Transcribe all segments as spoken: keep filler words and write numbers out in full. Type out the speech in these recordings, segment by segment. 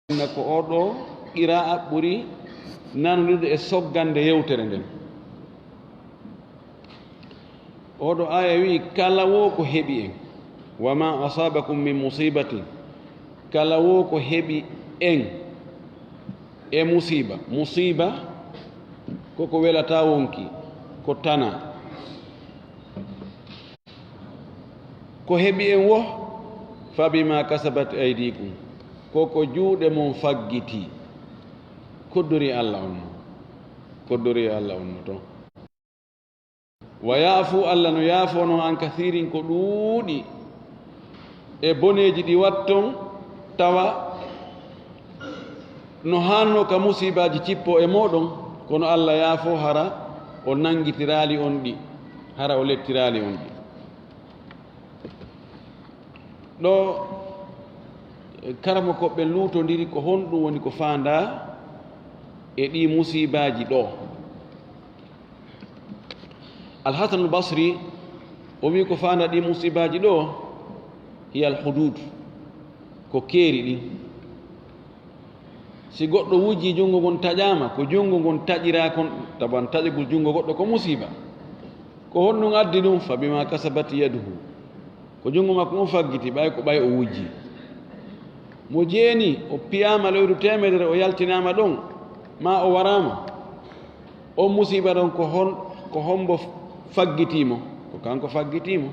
Inna ko oo ɗoo qiraa'a ɓuri nanondirde e soggande yewtere nden. Oo ɗoo aaya wi'i, "Kala woo ko heɓi en, wa ma asabakum min musibatin, kala woo ko heɓi en e musiiba." Musiiba ko ko welataa wonki, ko tanaa. Ko heɓi en wo, fa bima kasabat aydikum, ko ko juuɗe mon faggiti. Koddori Alla on no, koddori Alla on no ton. Wa yaafu, Alla no yaafono an kathirin ko ɗuuɗi e boneeji ɗi watton, tawa no hanno ka musiibaaji cippo e mooɗon, kono Alla yaafo hara o nanngitiraali on ɗi, hara o lettiraali on ɗi. Ɗo, eh, karamokooɓe ɓen luutondiri ko honɗum woni ko faandaa e ɗii musiibaaji ɗo. Alhasanul Basri, o wi'i ko faandaa ɗii musiibaaji ɗo, hiya al hudud, ko keeri ɗin. Si goɗɗo wujjii, junngo ngon taƴaama, ko junngo ngon taƴiraa kon, taban taƴagol junngo goɗɗo ko musiiba. Ko honɗum addi ɗum? Fa bima kasabat yaduhu. Ko junngo makko on faggiti, ɓay ko ɓay o wujjii. Mo jeeni, o piyaama lewru teemedere, o yaltinaama ɗon, maa o waraama. On musiiba ɗon ko hon-, ko hombo faggitii mo? Ko kanko faggitii mo.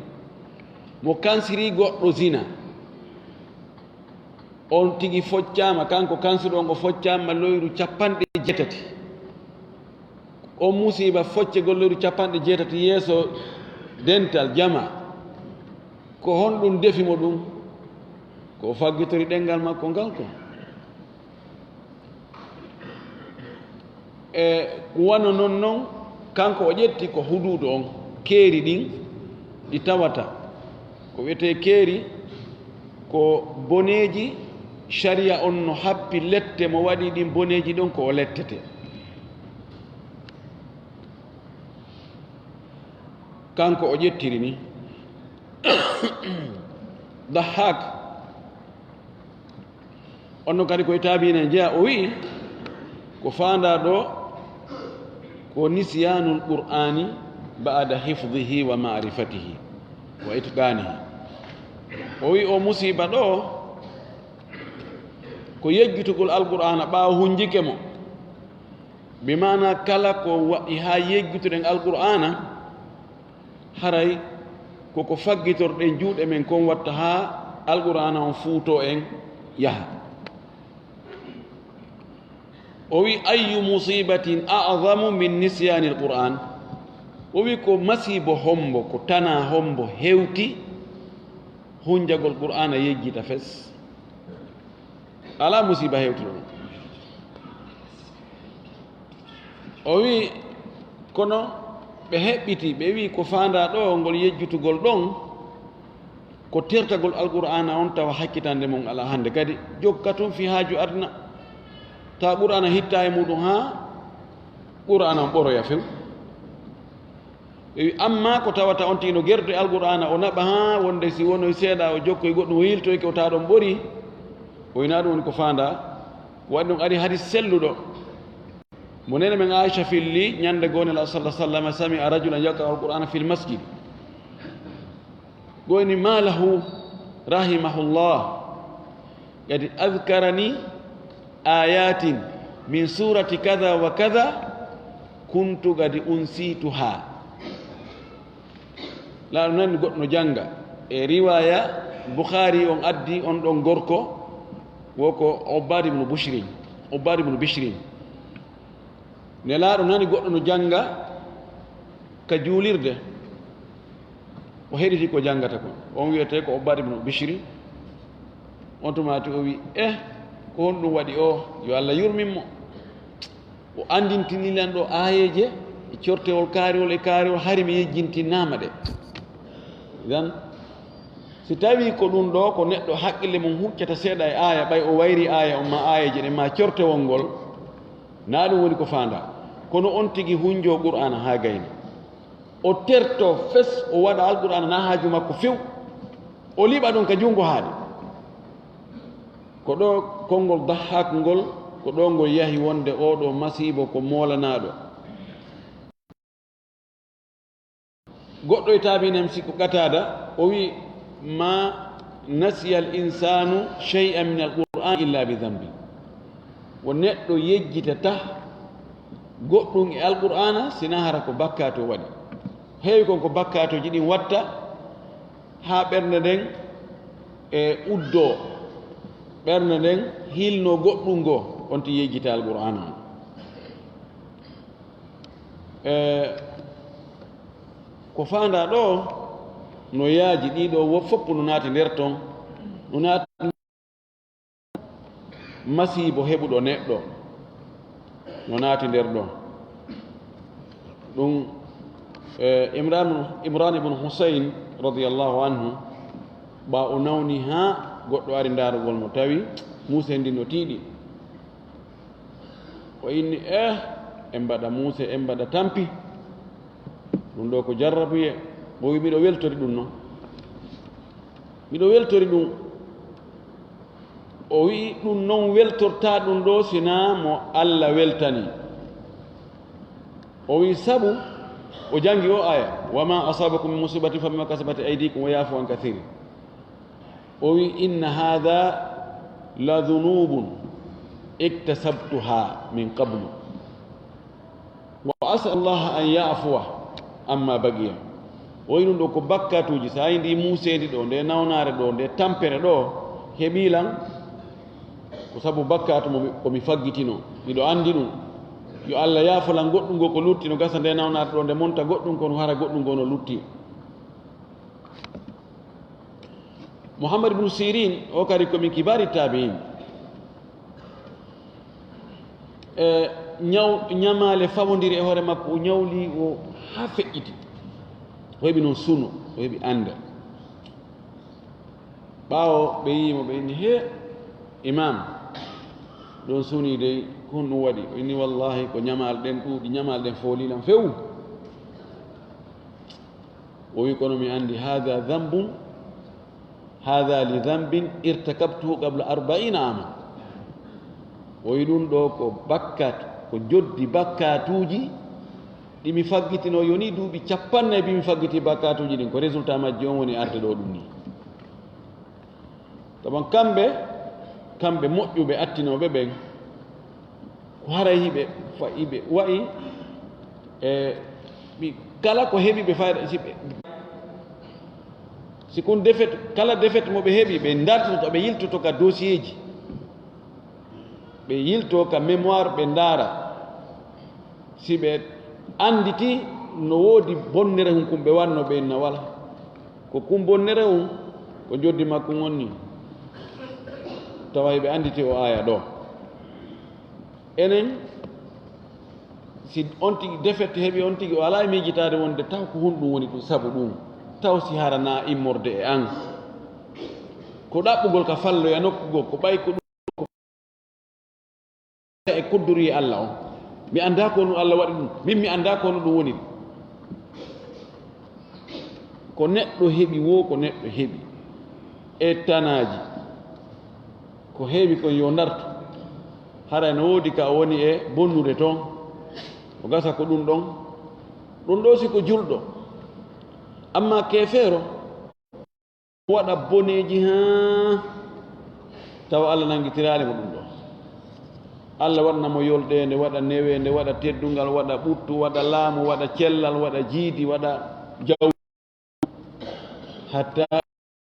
Mo kansirii goɗɗo zina. On tigi foccaama, kanko kansuɗo on, o foccaama loyru capanɗe jeetati. On musiiba foccegol loyru capanɗe jeetati yeeso dental jama. Ko honɗum defi mo ɗum? Ko o faggitori ɗemngal makko ngal ko. E wano non non, kanko o ƴetti ko huduudu on, keeri ɗin ɗi tawata. Ko wiyetee keeri, ko boneeji, sariya on no happi lette mo waɗi ɗin boneeji ɗon ko o lettete. Kanko o ƴettiri ni. Dahhak, onno kadi koye taabiina en jeyaa, o wi'i, ko faandaa ɗo ko nisyanul Qur'ani ba'da hifdhihi wa ma'rifatihi wa itqanihi. O wi'i o musiiba ɗo ko yejjutugol Alqur'aana ɓaawo hunjike mo. Bi maana kala ko waɗi haa yejjutuɗen Alqur'aana, haray ko ko faggitorɗen juuɗe men kon watta haa Alqur'aana on fuutoo en yaha. O wi, "Ayyu musibatin a'zamu min nisyanil Qur'an?" O wi, "Ko masiibo hombo, ko tanaa hombo hewti hunjagol Qur'aana yejjita fes?" Alaa musiiba hewtuɗo ɗum. O wi, kono ɓe heɓɓiti, ɓe wi, ko faandaa ɗo ngol yejjutugol ɗon, ko tertagol Alqur'aana on tawa hakkitande mum alaa hannde. Kadi jokka tun fii haaju aduna, tawa Qur'aana hitta e muɗum haa Qur'aana on ɓoroya few. Ɓe wi, amma ko tawata on tigi no gertude Alqur'aana, o naɓa haa wonde si wonoy seeɗa, o jokkoy goɗɗum, o yiltoyke, o tawa ɗon ɓori, o wi, naa ɗum woni ko faandaa. Ko waɗi ɗum ari hadis selluɗo. Mo neene men Aisha filli, ñande goo Nelaaɗo sallallahu alaihi wasallam sami'a rajulan yaqra'u al-Qur'ana fil masjid. Goni ma lahu rahimahullah. Kadi adhkarani ayatin min surati kadha wa kadha kuntu kadi unsituha. Nelaaɗo nani goɗɗo no jannga. E riwaya Bukhari on addi on ɗon gorko, wo ko Ubbad ibn Bushrin. Ubbad ibn Bishrin. Nelaaɗo nani goɗɗo no jannga ka juulirde. O heɗiti ko janngata kon. On wiyetee ko Ubbad ibn Bishri. On tumaati o wi, "Eh, ko honɗum waɗi o? Yo Allah yurmin mo." O anndintini lan ɗo aayeeje e cortewol kaariwol e kaariwol, hari mi yejjintinaama ɗe. Idan, si tawii ko ɗum ɗo, ko neɗɗo haqqille mum huccata seeɗa e aaya, ɓay o wayri aaya on ma aayeeje ɗen ma cortewol ngol, naa ɗum woni ko faandaa. Kono on tigi hunjoo Qur'aana haa gayna. O tertoo fes, o waɗa Alqur'aana na haaju makko few. O liɓa ɗum ka junngo haaɗi. Ko ɗo konngol Dahhaak ngol, ko ɗo ngol yahi wonde oo ɗoo masiibo ko moolanaaɗo. Goɗɗo e taabiin en, si ko Qataada, o wi'i: "Ma nasiya al insaanu shay'an min al qur'aan illa bi dhanbi." Wo neɗɗo yejjitata goɗɗum e Alqur'aana, sinaa hara ko bakkaatu o waɗi. Heewi kon ko bakkaatuuji ɗin watta haa ɓernde nden e uddoo, ɓernde nden hiilnoo goɗɗum goo, on tigi yejjita Alqur'aana on. E, ko faandaa ɗoo no yaaji, ɗii ɗoo wo fof no naati nder ton, no naati masiibo heɓuɗo neɗɗo, no naati nder ɗon. Ɗum, e, Imran, Imran ibn Husayn radiyallahu anhu, ɓa o nawni haa goɗɗo ari ndaarugol mo, tawi muuse ndin no tiiɗi. O inni: "Eh, en mbaɗa muuse, en mbaɗa tampi. Ɗum ɗoo ko jarrabuye." O wi: "Miɗo weltori ɗum non. Miɗo weltori ɗum." O wi'i: "Ɗum non weltortaa ɗum ɗoo, sinaa mo Alla weltani." O wi'i: "Sabu?" O janngi o aya: "Wa ma asabakum min musibatin fa bima kasabat aydikum wa yafu an kathir." O wi'i: "Inna hadha la dhunubun iktasabtuha min qablu. Wa as'alu Allaha an ya'fuwa amma baqiya." O wi'i: "Ɗum ɗoo ko bakkaatuuji, so a yii ndii muuseendi ɗoo, nde nawnaare ɗoo, nde tampere ɗoo, heɓii lan, ko sabu bakkaatu mo mi, ko mi faggitino. Miɗo anndi ɗum. Yo Alla yaafo lan goɗɗum ngoo ko lutti, no gasa nde nawnaare ɗoo, nde monta goɗɗum, kono hara goɗɗum ngoo no lutti." Muhammad ibn Sirin, o kadi ko min kibari tabi'in. E ñaw-, ñamaale fawondiri e hoore makko, o ñawli o haa feƴƴiti. O heɓi noon suno, o heɓi anndal. Ɓaawo ɓe yii mo, ɓe inni: "He, Imam, ɗon suni dey, ko honɗum waɗi?" O inni: "Wallahi, ko ñamaale ɗen ɗuuɗi, ñamaale ɗen fooli lan few." O wi: "Kono mi anndi, hadha dhanbun, hadha li dhanbin irtakabtuhu qabla arba'iina aman." O wi: "Ɗum ɗoo ko bakkat, ko joddi bakkatuuji ɗi mi faggitino, yoni duuɓi cappannayi bi mi faggiti bakkatuuji ɗin. Ko résultat majji on woni arde ɗoo ɗum nii." Taban kamɓe, kamɓe moƴƴuɓe attinooɓe ɓen, ko haray hiɓe fa-, hiɓe wa'i, e, ɓi-, kala ko heɓi ɓe fayda, si ɓe, si kun défaite, kala défaite mo ɓe heɓi, ɓe dartoto, ɓe yiltoto ka dossier ji. Ɓe yilto ka mémoire, ɓe ndaara. Si ɓe annditi no woodi bonnere hun kun ɓe wanno ɓe na wala. Ko kun bonnere hun, ko joddi makko wonni. Tawa ɓe annditi o aya ɗoo. Enen, si on tigi défaite heɓi on tigi, o alaa e miijitaade wonde taw ko honɗum woni ɗum sabu ɗum. Taw si hara na immorde e an. Ko ɗaɓɓugol ka falloya nokku goo, ko ɓay ko ɗum e kudduri Alla on. Mi anndaa ko no Alla waɗi ɗum. Min mi anndaa ko no ɗum woni. Ko neɗɗo heɓi woo, ko neɗɗo heɓi e tanaaji. Ko heewi kon yo ndartu. Haray no woodi ka o woni e bonnude ton. O gasa ko ɗum ɗon. Ɗum ɗoo si ko julɗo. Amma keefeero, waɗa boneeji haa tawa Alla nanngitiraali mo ɗum ɗoo. Alla waɗna mo yolɗeende, waɗa neweende, waɗa teddungal, waɗa ɓuttu, waɗa laamu, waɗa cellal, waɗa jiidi, waɗa jaw-, hatta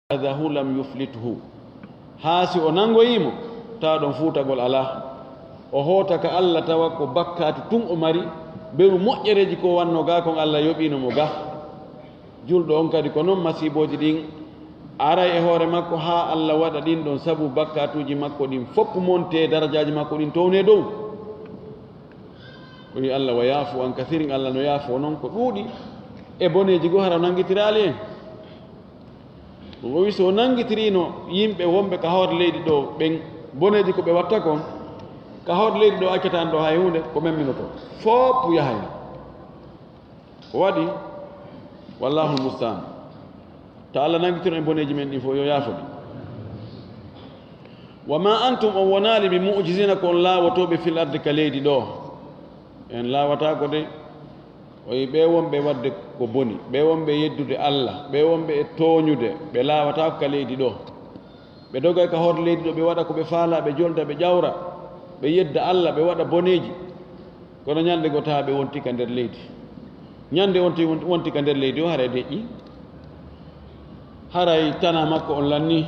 akhadhahu lam yuflithu. Haa si o nanngoyii mo, tawa ɗon fuutagol alaa. O hoota ka Alla tawa ko bakkaatu tun o mari, beru moƴƴereeji ko wanno gaa kon Alla yoɓiino mo gaa. Julɗo on kadi ko non masiibooji ɗin aray e hoore makko haa Alla waɗa ɗin ɗon sabu bakkaatuuji makko ɗin fof montee darajaaji makko ɗin townee dow. O wi'i Alla: "Wa yaafu an kasirin", Alla no yaafoo non ko ɗuuɗi e boneeji goo hara o nanngitiraali en. Ɗum o wi'i so o nanngitiriino yimɓe wonɓe ka hoore leydi ɗoo ɓen boneeji ko ɓe watta kon, ka hoore leydi ɗoo accataa ɗoo hay huunde ko memminotoo. Fof yahay. Ko waɗi? Wallahul musta'an. Ta Alla nanngitino en boneeji men ɗin fof, yo yaafo ɗi. Wa ma antum, on wonaali, bi mu'jizina, ko on laawotooɓe, fil ardi, ka leydi ɗo. En laawataako de. O yi ɓe wonɓe waɗde ko boni, ɓe wonɓe yeddude Allah, ɓe wonɓe e tooñude, ɓe laawataako ka leydi ɗo. Ɓe doga ka hoore leydi ɗo, ɓe waɗa ko ɓe faala, ɓe jolda, ɓe ƴawra, ɓe yedda Allah, ɓe waɗa boneeji. Kono ñande goo tawa ɓe wonti ka nder leydi. Ñande wonti, wonti ka nder leydi o, haray deƴƴi. Haray tana makko on lanni.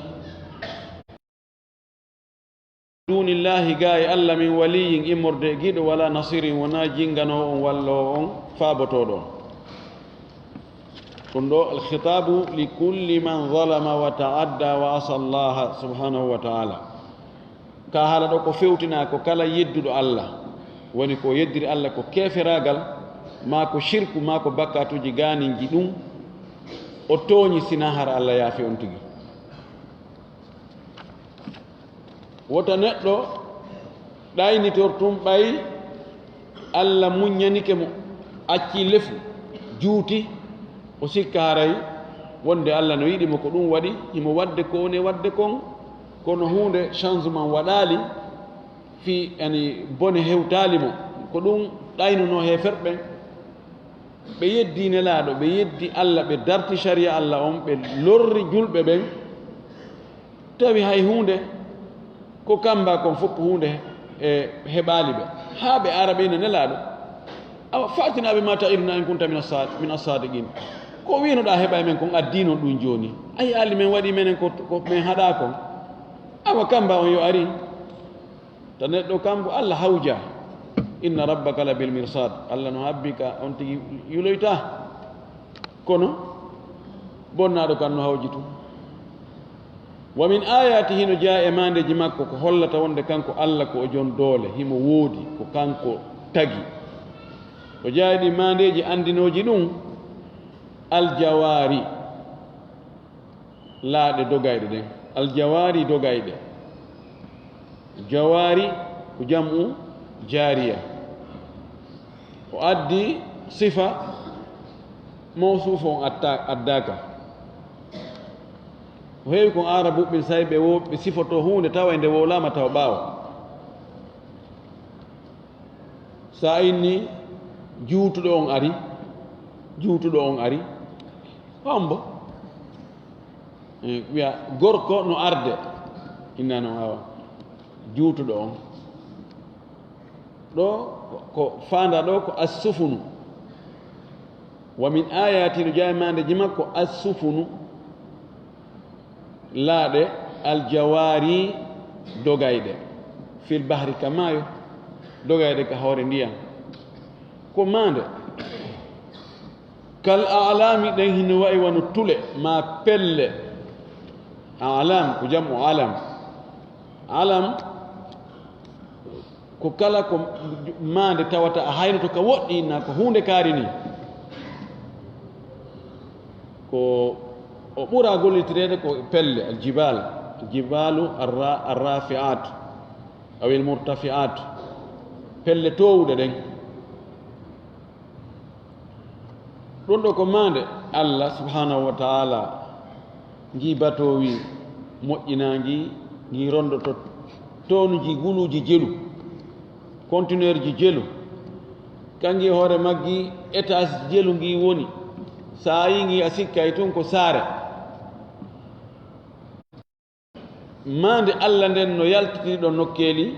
Dunillahi, gaa e Allah, min waliyyin, immorde e giɗo, wala nasirin, wona jinganoowo on, walloowo on, faabotooɗo on. Ɗum ɗo alkhitaabu li kulli man zalama wa ta'adda wa asa Allaha subhanahu wa ta'ala. Ka haala ɗo ko fewtinaa ko kala yedduɗo Allah, woni ko yeddiri Allah ko keeferaagal, maa ko shirku, maa ko bakkaatuuji gaaninji ɗum, o tooñi sinaa hara Allah yaafi on tigi. Wota neɗɗo ɗaynitor tun ɓay Allah muññanike mo, acci lefu, juuti, o sikka haray wonde Allah no yiɗi mo, ko ɗum waɗi himo waɗde ko woni e waɗde kon, kono huunde changement waɗaali, fii ani bone hewtaali mo, ko ɗum ɗaynunoo heeferɓe ɓen. Ɓe yeddii Nelaaɗo, ɓe yeddii Allah, ɓe darti sariya Allah on, ɓe lorri julɓe ɓen, tawi hay huunde ko kamba kon fof ko huunde e heɓaali ɓe, haa ɓe ara ɓe ina Nelaaɗo, awa fa'tinaa bimaa ta'idunaa in kunta mina sa-, mina saadiqiin. Ko wi'unoɗaa heɓa e men kon, addii non ɗum jooni. A yi'aali men waɗii menen ko, ko men haɗaa kon. Awa kamba on yo ari. Ta neɗɗo kambo Allah hawja. Inna rabbaka la bil mirsad. Allah no habbi ka on tigi yuloyta. Kono bonnaaɗo kan no hawji tun. Wa min ayati, hino jeyaa e maandeeji makko ko hollata wonde kanko Allah ko o jon doole, himo woodi, ko kanko tagi. O jeyaa e ɗi maandeeji andinooji ɗum, aljawaari, laaɗe dogayɗe ɗen. Aljawaari, dogayɗe. Jawaari ko jam'u jaariya. O addi sifa mawsuufu on atta-, addaaka. Ko heewi kon Aarabuɓe ɓen, say ɓe wo-, ɓe sifoto huunde tawa nde wowlaama tawa ɓaawo. Sa inni juutuɗo on ari, juutuɗo on ari, hombo? Eh, wiya gorko no arde, inna no awa juutuɗo on. Ɗo ko faanda ɗo ko assufunu. Wa min ayati, no jeyaa e maandeeji makko, assufunu, laaɗe, aljawaari, dogayɗe, fil bahri, ka maayo, dogayɗe ka hoore ndiyam. Ko maande. Kal a'laami, ɗen hino wa'i wano tule, maa pelle. A'laam ko jam'u alam. Alam ko kala ko maande tawata a haynoto ka woɗɗi, na ko huunde kaari ni. Ko o ɓura gollitireede ko pelle, aljibal, aljibaalu arra-, arrafi'at, aw almurtafi'at, pelle toowuɗe ɗen. Ɗum ɗo ko maande Allah subhanahu wa ta'ala, ngi batoowi moƴƴinaa ngi, ngi rondoto toonuji guluuji jelu, conteneur ji jelu. Kangi e hoore maggi étage jelu ngi woni. Sa a yi ngi a sikkay tun ko saare. Maande Allah nden no yaltitiri ɗon nokkeeli,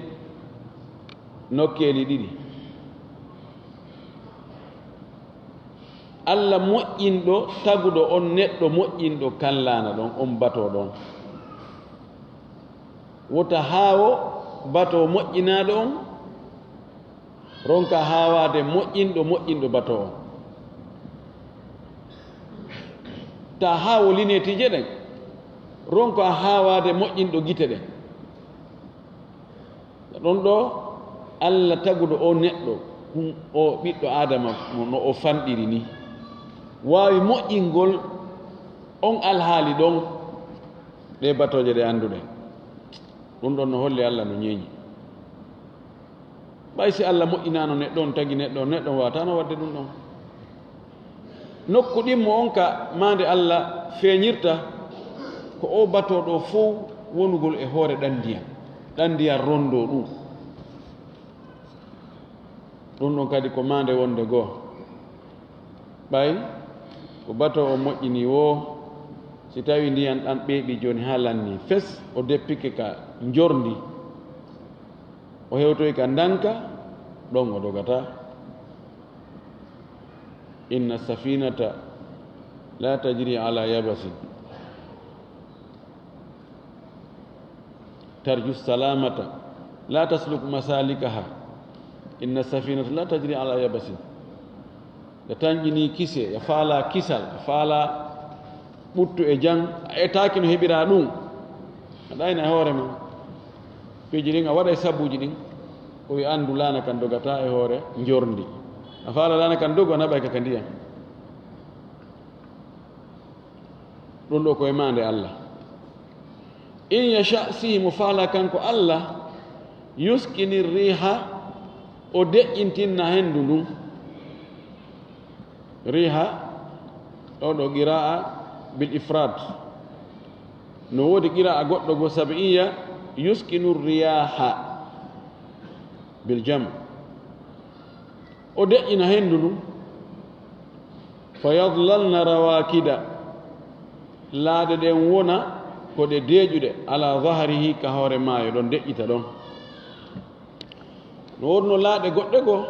nokkeeli ɗiɗi. Allah moƴƴinɗo, taguɗo on neɗɗo moƴƴinɗo kan laana ɗon, on batoo ɗon. Wota haawo batoo moƴƴinaaɗo on, ronka haawaade moƴƴinɗo, moƴƴinɗo batoo on. Ta haawo lineetiije ɗen, ronka haawaade moƴƴinɗo gite ɗen. Ɗon ɗo, Allah taguɗo o neɗɗo, ɗum o ɓiɗɗo Aadama, no, no o fanɗiri ni, waawi moƴƴingol on alhaali ɗon, ɗe batooje ɗe annduɗen. Ɗum ɗon no holli Allah no ñeeñi. Ɓay si Allah moƴƴinaano neɗɗo on, tagi neɗɗo on, neɗɗo on waataano waɗde ɗum ɗon. Nokku ɗimmo on ka maande Allah feeñirta, ko o batoo ɗo fow wonugol e hoore ɗan ndiyam. ɗan ndiyan rondoo ɗun. Ɗun ɗon kadi ko maande wonde goo. Ɓay ko bato o moƴƴini woo, si tawii ndiyan ɗan ɓeeɓi jooni haa lannii fes, o deppike ka njorndi, o hewtoyi ka ndanka, ɗon o dogataa. Inna safinata la tajri ala yabasin. Tarju salamata la tasluk masalikaha. Inna safinata la tajri ala yabasin. Ya tanƴinii kise, ya faalaa kisal, ya faalaa ɓuttu e jam, a etaaki no heɓiraa ɗun. A ɗayna e hoore ma. Piiji ɗin a waɗay sabuuji ɗin. O wi'i, "Anndu laana kan dogataa e hoore njorndi." A faalaa laana kan dogu, a naɓay ka ka ndiyan. Ɗun ɗoo ko e maande Allah. In yasha, si himo faalaa kanko Allah, yuskini riiha, o deƴƴintinna henndu ndun. Riiha, oo ɗoo qira'a bil ifrad. No woodi qira'a goɗɗo goo sab'iyya, yuskinu riyaha bil jam'. O deƴƴina henndu ndun. Fa yadlalna rawakida. Laaɗe ɗen wona ko ɗe deeƴuɗe, ala zahrihi, ka hoore maayo ɗon, deƴƴita ɗon. No woodunoo laaɗe goɗɗe goo,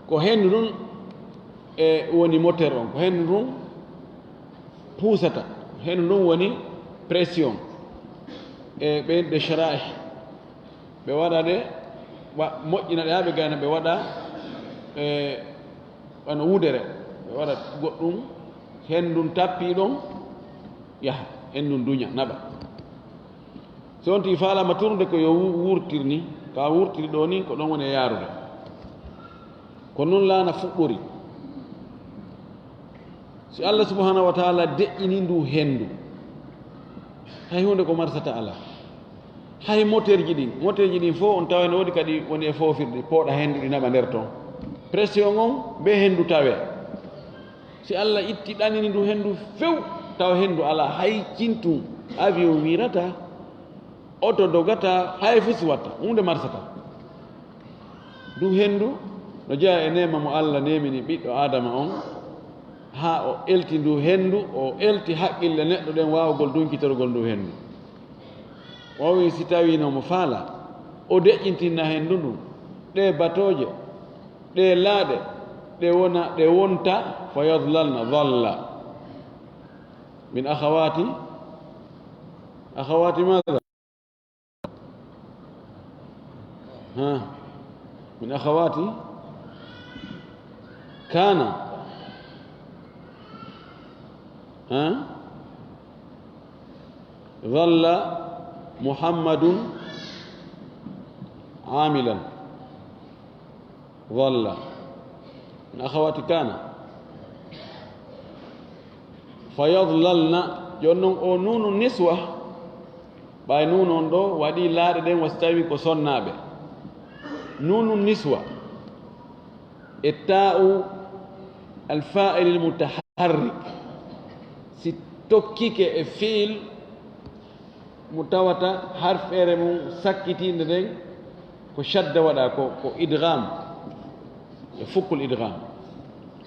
ko henndu ndun e woni moteur on, ko henndu ndun puusata, henndu ndun woni pression. E ɓen ɗe shara'ih, ɓe waɗa ɗe, wa-, moƴƴina ɗe haa ɓe gayna, ɓe waɗa, e, wano wudere, ɓe waɗa goɗɗun, henndu ndun tappii ɗon, yaha, henndu ndun duña, naɓa. Si on tigi faalaama turnude ko yo wu-, wurtir ni, ka wurtiri ɗoo ni, ko ɗon woni e yaarude. Ko non laana fuɗɗori. Si Allah subhanahu wa ta'ala deƴƴini ndu henndu, hay huunde ko marsata alaa. Hay moteerji ɗin, moteerji ɗin fof on taway no woodi kadi woni e foofirde, pooɗa henndu ɗi naɓa nder ton. Pression on, be henndu tawee. Si Allah itti ɗanini ndu henndu few, tawa henndu alaa, hay cintu avion wiirata, oto dogata, hay fus watta, huunde marsata. Ndu henndu no jeyaa e neema mo Allah neemini ɓiɗɗo Aadama on, haa o elti ndu henndu, o elti haqqille neɗɗo ɗen waawugol dunkitorgol ndu henndu. O wi si tawii no mo faala, o deƴƴintinna henndu ndun, ɗee batooje, ɗee laaɗe, ɗe wona, ɗe wonta, fa yadlalna, dalla. Min akhawati, akhawati maada? Ha? Min akhawati kana. Ha? Dhalla Muhammadun amilan. Dhalla. Min akhawati kana. Fa yadlalna. Jooni non o nuunu niswa. Ɓay nuunu on ɗoo waɗii laaɗe ɗen wa si tawii ko sonnaaɓe. Nuunu niswa. E taa'u alfaa'ilil mutaharrik. Si tokkike e fi'il mo tawata harfeere mum sakkitiinde nden, ko shadda waɗa, ko, ko idgham, e fukkul idgham.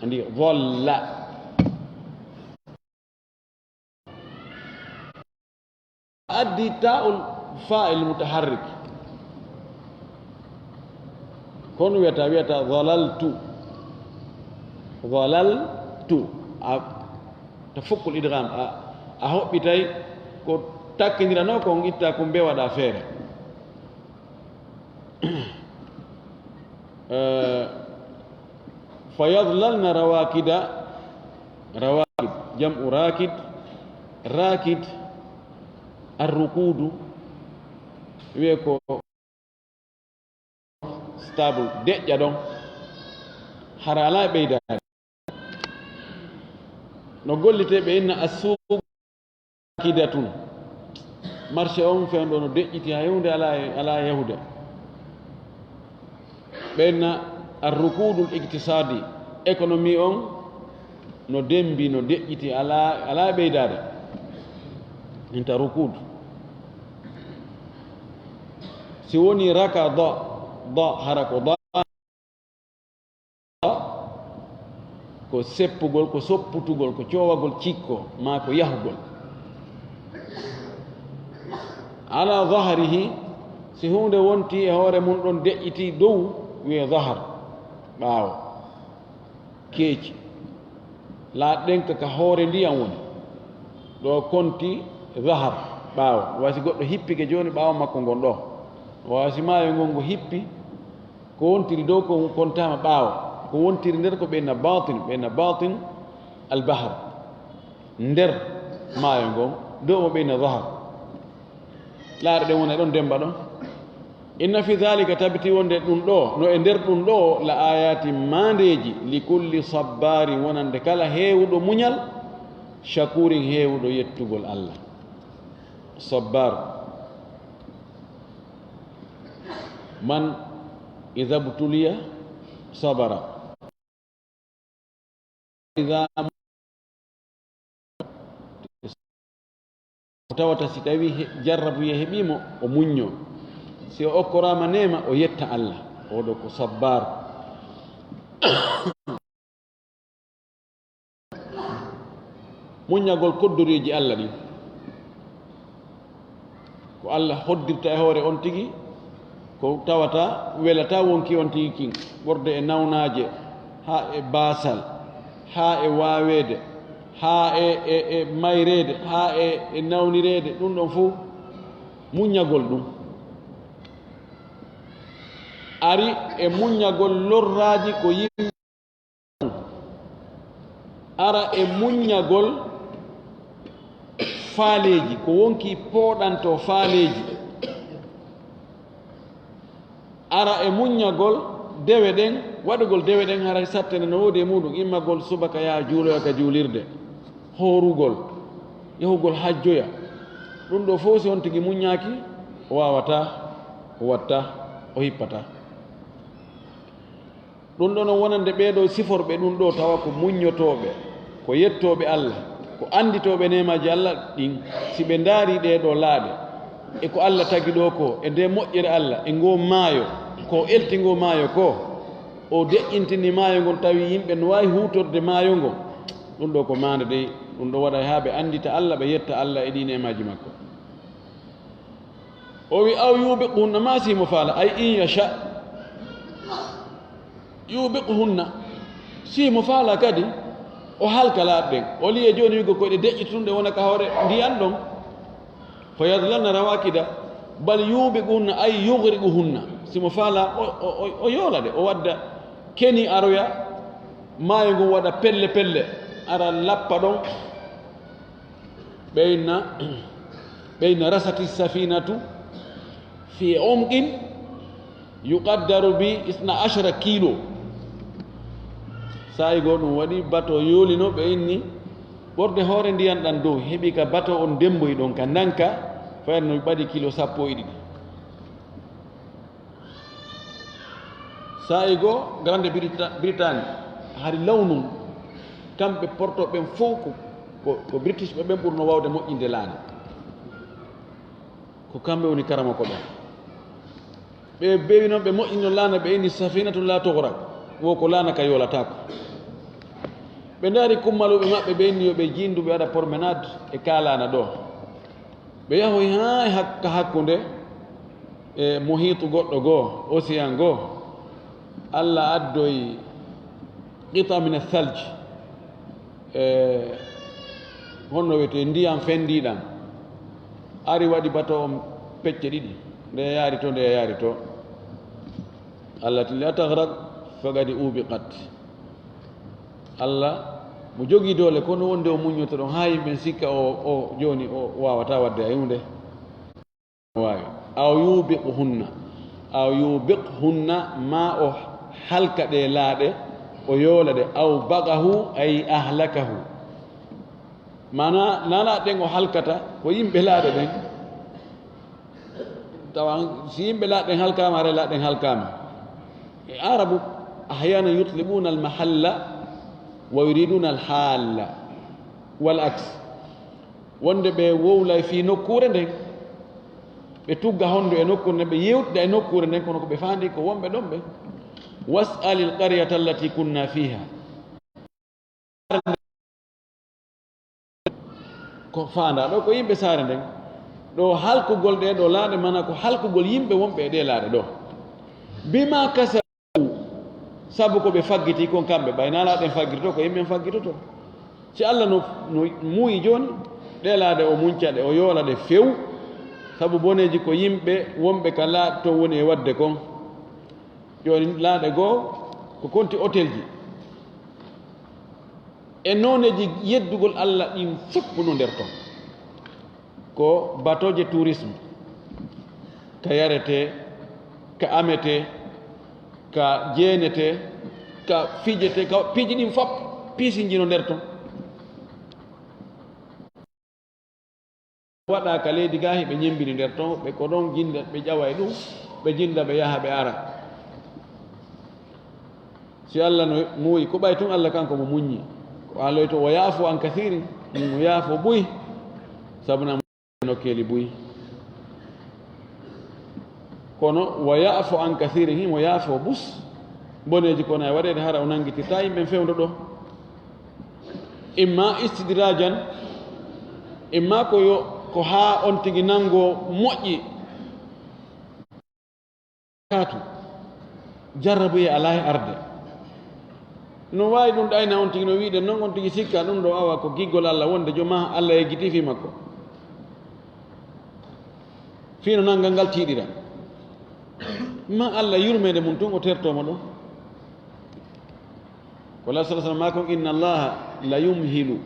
Andi, dhalla. Addi ta'ul fa'il mutaharrik. Kono wiyata, wiyata dhalaltu. Dhalaltu. A, ta fukkul idgham. A, a hoɓɓitay ko takkindirano kon, itta kun be waɗa feere. Eh, fa yadlalna rawakida, rawakid, jam'u rakid, rakid, arrukudu, wiye ko stable, deƴƴa ɗon, hara alaa ɓeydaade. No gollitee ɓe inna assuuq kidatun. Marché on fewndo no deƴƴiti, hay huunde alaa e, alaa e yahude. Ɓe inna arrukudul iktisadi, économie on no dembi, no deƴƴiti, alaa, alaa e ɓeydaade. Inta rukud. Si woni raka do, do hara ko do, ko seppugol, ko sopputugol, ko coowagol cikko, maa ko yahugol. Ala zahrihi, si huunde wonti e hoore mum ɗon deƴƴiti dow, wiye zahar, ɓaawo. Keeci. Laaɗɗenka ka hoore ndiyan woni. Ɗo konti zahar, ɓaawo. Wasi goɗɗo hippike jooni ɓaawo makko ngon ɗo. Wasi maayo ngon ngo hippi, ko wontiri dow ko kontaama ɓaawo. Ko wontiri nder ko ɓeyna batin, ɓeyna batin al-bahr. Nder maayo ngon, dow mo ɓeyna zahar. Laare ɗen wona e ɗon demba ɗon. Inna fi dhalika, tabiti wonde ɗum ɗo, no e nder ɗum ɗo, la ayati, maandeeji, li kulli sabbari, wonande kala heewuɗo muñal, shakurin, heewuɗo yettugol Allah. Sabbar. Man idha btuliya sabara. Iza tawata si tawi he-, jarrabuye heɓii mo, o muñño. Si o okkoraama neema, o yetta Allah. Oɗo ko sabbar. Muññagol koddoreeji Allah ɗin. Ko Allah hoddirta e hoore on tigi, ko tawata welata wonki on tigi kin, ɓurde e nawnaaje, haa e baasal, haa e waaweede, haa e, e, e mayreede, haa e, e nawnireede, ɗum ɗon fof muññagol ɗum. Ari e muññagol lorraaji ko yimɓe ara e muññagol faaleeji, ko wonki pooɗanto faaleeji. Ara e muññagol dewe ɗen, waɗugol dewe ɗen haray sattene no woodi e muɗum, immagol subaka yaha juuloya ka juulirde, hoorugol, yahugol hajjoya. Ɗum ɗo fof si on tigi muññaaki, o waawataa, o watta, o hippataa. Ɗum ɗon o wonande ɓee ɗoo siforɓe ɗum ɗoo, tawa ko muññotooɓe, ko yettooɓe Allah, ko annditooɓe neemaaji Allah ɗin. Si ɓe ndaari ɗee ɗoo laaɗe, e ko Allah tagi ɗoo ko, e nde moƴƴere Allah, e ngoo maayo, ko elti ngoo maayo ko, o deƴƴintini maayo ngon, tawi yimɓe no waawi huutorde maayo ngon. Ɗum ɗoo ko maande dey, ɗum ɗoo waɗay haa ɓe anndita Allah, ɓe yetta Allah e ɗii neemaaji makko. O wi, "Aw yubiqhunna, ma si mo faala, ay in yasha yubiqhunna." Si mo faala kadi, o halka laaɗe ɗen. O liye jooni wigo ko ɗe deƴƴitunɗe wona ka hoore ndiyan ɗon. Fa yadlalna rawakida, bal yubiqhunna, ay yughriquhunna. Si mo faala, o, o, o, o yoola ɗe, o wadda keni aroya, maayo ngon waɗa pelle pelle, ara lappa ɗon. Ɓeyna, ɓeyna rasati safinatu fi umqin yuqaddaru bi isna ashara kilo. Saa'i goo ɗum waɗi bato yoolino, ɓe inni ɓorde hoore ndiyan ɗan dow, heɓi ka bato on demboyi ɗon ka ndanka, fayat no ɓadi kilo sappo e ɗiɗi. Saa'i goo, Grande Brita-, Britaani, hari lawnum, kamɓe porto ɓen fof ko, ko, ko British ɓe ɓen ɓurno waawde moƴƴinde laana. Ko kamɓe woni karamoko ɓen. Ɓe bewi noon ɓe moƴƴino laana, ɓe inni safinatun la tughraq, wo ko laana ka yoolataako. Ɓe ndaari kummalooɓe maɓɓe, ɓe inni yo ɓe jinndu, ɓe waɗa promenade e kaa laana ɗoo. Ɓe yahoyi haa e hak-, ka hakkunde e muhiitu goɗɗo goo, océan goo. Allah addoyi qita min athalj, e honno wiyetee, ndiyan fenndiiɗan. Ari waɗi bato on pecce ɗiɗi, nde yaari to, nde yaari to. Allah tili, "La taghraq, faqad ubiqat." Allah mo jogii doole, kono wonde o muññoto ɗon haa yimɓe sikka o, o jooni o waawataa waɗde hay huunde. Waawi. Aw yubiqhunna. Aw yubiqhunna, ma o halka ɗe laaɗe, o yoola ɗe. Aw baqahu, ay ahlakahu. Maana, laaɗe ɗen o halkata, ko yimɓe laaɗe ɗen. Tawan si yimɓe laaɗe ɗen halkaama, haray laaɗe ɗen halkaama. E Arabu, ahyaanan yutlibuna al-mahalla wa yuriduna al-halla, wal aks. Wonde ɓe wowlay fii nokkuure nden, Ɓe tugga hondu e nokkuure nden, ɓe yewtida e nokkuure nden, kono ko ɓe faandi ko wonɓe ɗon ɓe. Was'alil qaryata allati kunna fiha. Ko faandaa ɗo ko yimɓe saare nden. Ɗo halkugol ɗee ɗo laaɗe, mana ko halkugol yimɓe wonɓe e ɗee laaɗe ɗo. Bima kasabu, sabu ko ɓe faggiti kon kamɓe, ɓay na laaɗen faggitoto, ko yimɓe faggitoto. Si Allah no, no muuyi jooni, ɗee laaɗe o munca ɗe, o yoola ɗe few, sabu boneeji ko yimɓe wonɓe ka laaɗe to woni e waɗde kon. Jooni laaɗe goo ko konti otelji. E nooneeji yeddugol Allah ɗin fof no nder ton. Ko batooje tourisme, ka yaretee, ka ametee, ka jeenetee, ka fijetee, ka piiji ɗin fof piisinji no nder ton. Waɗa ka leydi gaa, hiɓe ñemmbini nder ton, ɓe ko ɗon jinnda, ɓe ƴawa e ɗum, ɓe jinnda, ɓe yaha, ɓe ara. Si Allah no muuyi, ko ɓay tun Allah kanko mo muññi. Ko haaloyto, "Wa ya'fu an kasirin", mo yaafo buy, sabu na nokkeeli buy. Kono, "Wa ya'fu an kasirin", himo yaafo bus. Boneeji kono e waɗeede hara o nanngitirta yimɓe fewndo ɗo. Imma istidrajan, imma ko yo, ko haa on tigi nanngo moƴƴi. Kaatu, jarrabuye alaa e arde. No waawi ɗum ɗayna on tigi, no wiide non on tigi sikka ɗum ɗo awa ko giggol Allah wonde joma Allah yejjiti fii makko. Fii no nanngal ngal tiiɗira. Ma Allah yurmeende mum tun o tertoo mo ɗum. Ko Allah sallallahu alaihi wasallam maako, "Inna Allaha la yumhilu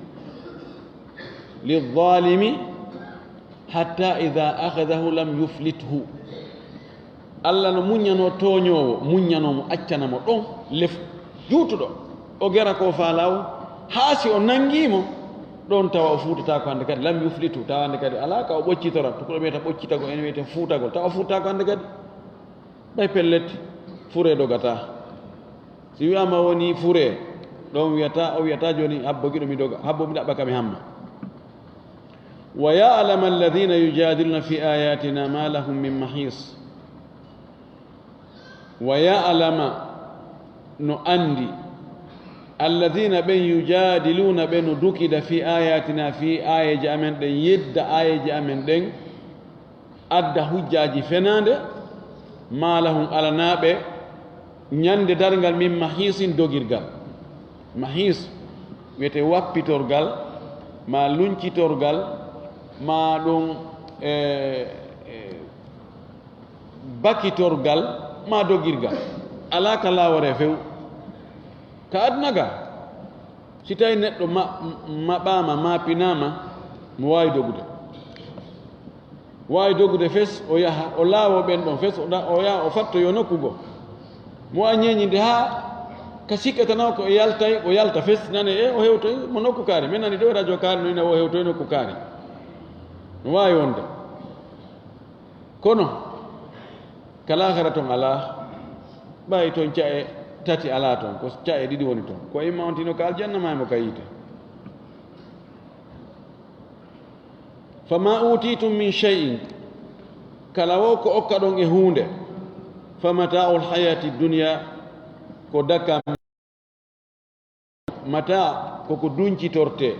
lidh-dhalimi hatta idha akhadhahu lam yuflithu." Allah no muññanoo tooñoowo, muññanoo mo, accana mo ɗon lef juutuɗo. O gera ko faalaawo, haa si o nanngi mo, ɗon tawa o fuutataako hannde kadi, lam yuflithu, tawa hannde kadi alaa ka o ɓoccitora, tukuɗo wiyata ɓoccitagol, en wiyata fuutagol, tawa o fuutataako hannde kadi. Ɓay pellet, furee dogataa. Si wi'aama woni furee, ɗon wiyata, o wiyata jooni habbo giɗo mi doga, habbo mi ɗaɓɓa ka mi hamma. Wa ya'lamu alladhina yujadiluna fi ayatina ma lahum min mahis. Wa ya'lama, no anndi, alladhina ɓen yujadiluna ɓe no dukida fi ayatina fi aayeeje amen ɗen, yedda aayeeje amen ɗen, adda hujjaaji fenaande, ma lahum alanaaɓe ñande darngal min mahisin dogirgal. Mahis wiyete wappitorgal, ma luncitorgal, ma ɗum, e, e, bakitorgal, ma dogirgal. Alaa ka laaworee few. Ka aduna ga, si tawi neɗɗo ma-, maɓaama, ma pinaama, mo waawi dogude. Waawi dogude fes, o yaha, o laawoo ɓen ɗon fes, o ɗa-, o yaha, o fattoyoo nokku goo. Mo a ñeeñinde haa ka sikkatano ko o yaltay, o yalta fes, nane e o hewtoy mo nokku kaari. Min nani ɗo e radio kaari no ina o hewtoy nokku kaari. No waawi wonde. Kono, ka laahara ton alaa, ɓay ton ca'e tati alaa ton, ko ca'e ɗiɗi woni ton. Ko imma on tino ka aljanna, maa mo ka yiite. Fama utitum min shay'in, kala wo ko okka ɗon e huunde, fa mata'ul hayati dunya, ko dakam. Mata ko ko duncitorte,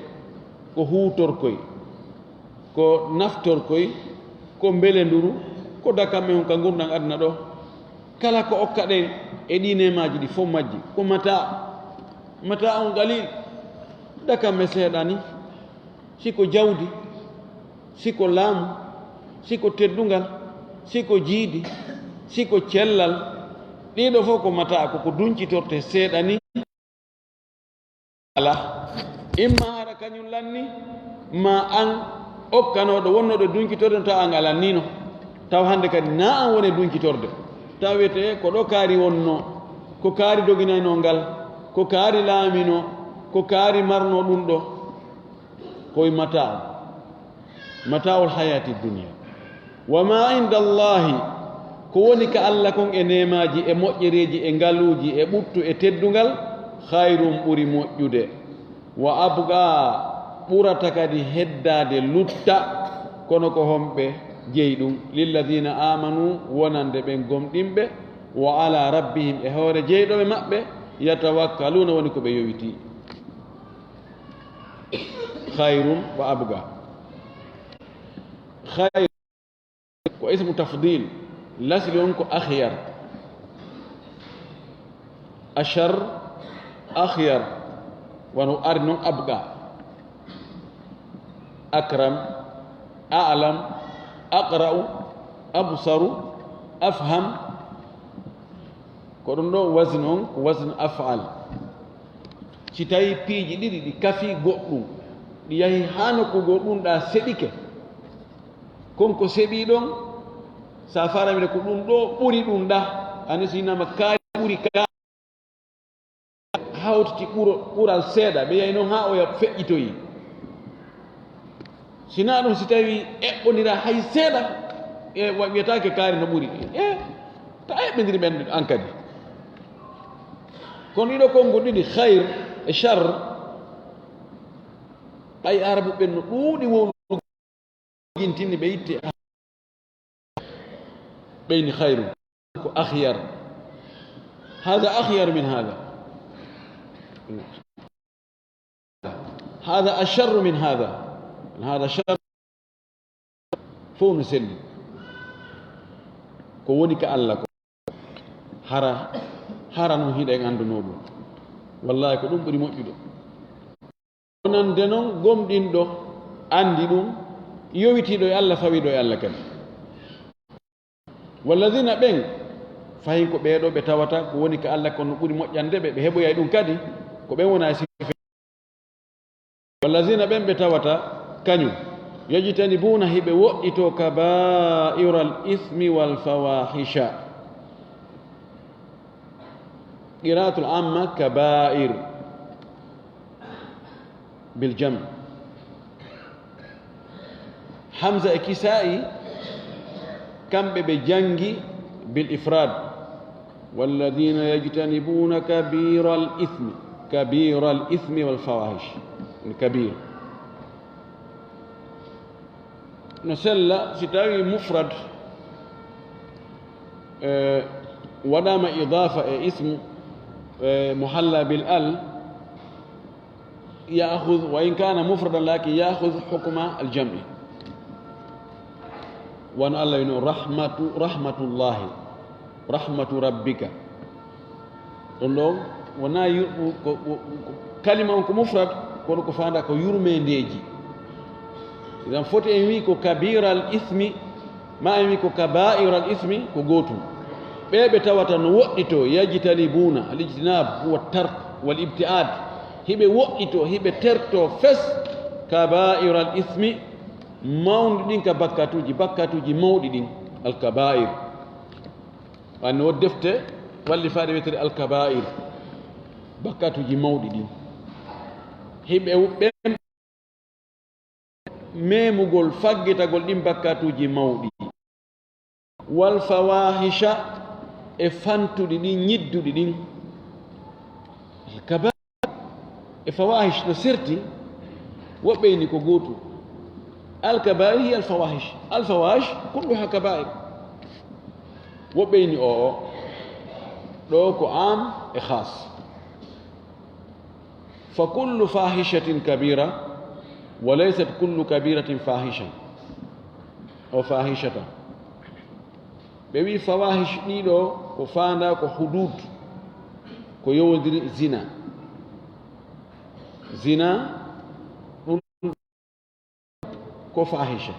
ko huutorkoy, ko naftorkoy, ko mbelenduru, ko dakamme on ka ngurndan aduna ɗo. Kala ko okka ɗen e ɗi neemaaji ɗi fof majji, ko mata, mata on qalil, dakamme seeɗa ni. Si ko jawdi, si ko laamu, si ko teddungal, si ko jiidi, si ko cellal, ɗiɗo fof ko mata, ko ko duncitorte seeɗa ni. Ala. Imma hara kañum lanni, ma an okkanooɗo wonnooɗo duncitorde no tawa an a lannino. Taw hannde kadi na an woni e duncitorde. Taw wiyete ko ɗo kaari wonno, ko kaari doginayno ngal, ko kaari laamino, ko kaari marno ɗum ɗo. Koye mata, mata'ul hayati dunya. Wa ma inda Allahi, ko woni ka Allah kon e neemaaji, e moƴƴereeji, e ngaluuji, e ɓuttu, e teddungal, khayrun, ɓuri moƴƴude. Wa abqa, ɓurata kadi heddaade lutta, kono ko homɓe? Jeyi ɗum, lilladina amanu, wonande ɓen gomɗinɓe, wa ala rabbihim, e hoore jeyɗoɓe maɓɓe, yatawakkaluna, woni ko ɓe yowiti. Khayrun wa abqa. Khayr ko ismu tafdil, lasli on ko akhyar. Ashar, akhyar, wano ari non abqa. Akram, a'lam, aqra'u, absaru, afham. Ko ɗum ɗo wazn on, ko wazn af'al. Si tawi piiji ɗiɗi ɗi kafi goɗɗum, ɗi yahi haa nokku goo, ɗum ɗa seɓike. Kon ko seɓi ɗon, sa faramide ko ɗum ɗo ɓuri ɗum ɗa, ani si inama kaari ɓuri kaari. Hawtiti ɓuro-, ɓural seeɗa, ɓe yahi noon haa oya feƴƴitoyi. Sinaa ɗum, si tawi eɓɓondira hay seeɗa, e wa-, wiyataake kaari no ɓuri. E, ta eɓɓondiri ɓen an kadi. Kono ɗiɗo konnguɗi ɗiɗi, khayr e shar, ɓay Arabu ɓen no ɗuuɗi wowlude. Jintini ɓe itte. Ɓeyni khayru. Ko akhyar. Hada akhyar min hada. Hada asharru min hada. Hada shar. Fof no selli. Ko woni ka Allah ko. Hara, hara noon hiɗen anndunoo ɗum. Wallahi ko ɗum ɓuri moƴƴude. Wonande noon gomɗinɗo, anndi ɗum, yowitiiɗo e Allah, fawiiɗo e Allah kadi. Walladina ɓen, fahin ko ɓeeɗo ɓe tawata ko woni ka Allah kon no ɓuri moƴƴande ɓe, ɓe heɓoyay ɗum kadi, ko ɓen wona e sifa. Walladina ɓen ɓe tawata kañum, yajtanibuna hiɓe woɗɗito kabairal ismi wal fawahisha. Qiraatul amma, kaba'ir, bil jam. Hamza e Kisa'i, kamɓe ɓe janngi bil ifrad. Walladina yajtanibuna kabiral ismi, kabiral ismi wal fawahish. Kabir. No sella si tawi mufrad, eh, waɗama idafa e ismu, eh, muhalla bil al, ya'khudh, wa in kana mufradan, lakin ya'khudh hukma al jam'i. Wano Allah wino, rahmatu, rahmatullahi, rahmatu rabbika. Ɗon ɗon wona yu-, ko, ko, ko, kalima on ko mufrad, kono ko faanda ko yurmeendeeji. Idan foti en wi ko kabiral ismi, ma en wi ko kabairal ismi, ko gootum. Ɓe ɓe tawata no woɗɗito, yajtanibuna, al ijtinab huwa tark wal ibtiad. Hiɓe woɗɗito, hiɓe terto fes, kabairal ismi, mawɗi ɗin ka bakkatuuji, bakkatuuji mawɗi ɗin, al kabair. Wanno defte walli faade wiyetee al kabair, bakkatuuji mawɗi ɗin. Hiɓe ɓen memugol, faggitagol ɗin bakkatuuji mawɗi. Wal fawahisha, e fantuɗi ɗin, ñidduɗi ɗin. Al kabair e fawahish no serti, woɓɓe ini ko gootu. Al kabair hiya al fawahish. Al fawahish kulluha kabair. Woɓɓe ini o, o. Ɗo ko am e khas. Fa kullu fahishatin kabira, wa laysat kullu kabiratin fahisha. O fahishata. Ɓe wi fawahish ɗiɗo ko faanda ko hudud, ko yowodiri zina. Zina, ɗum ko fahisha.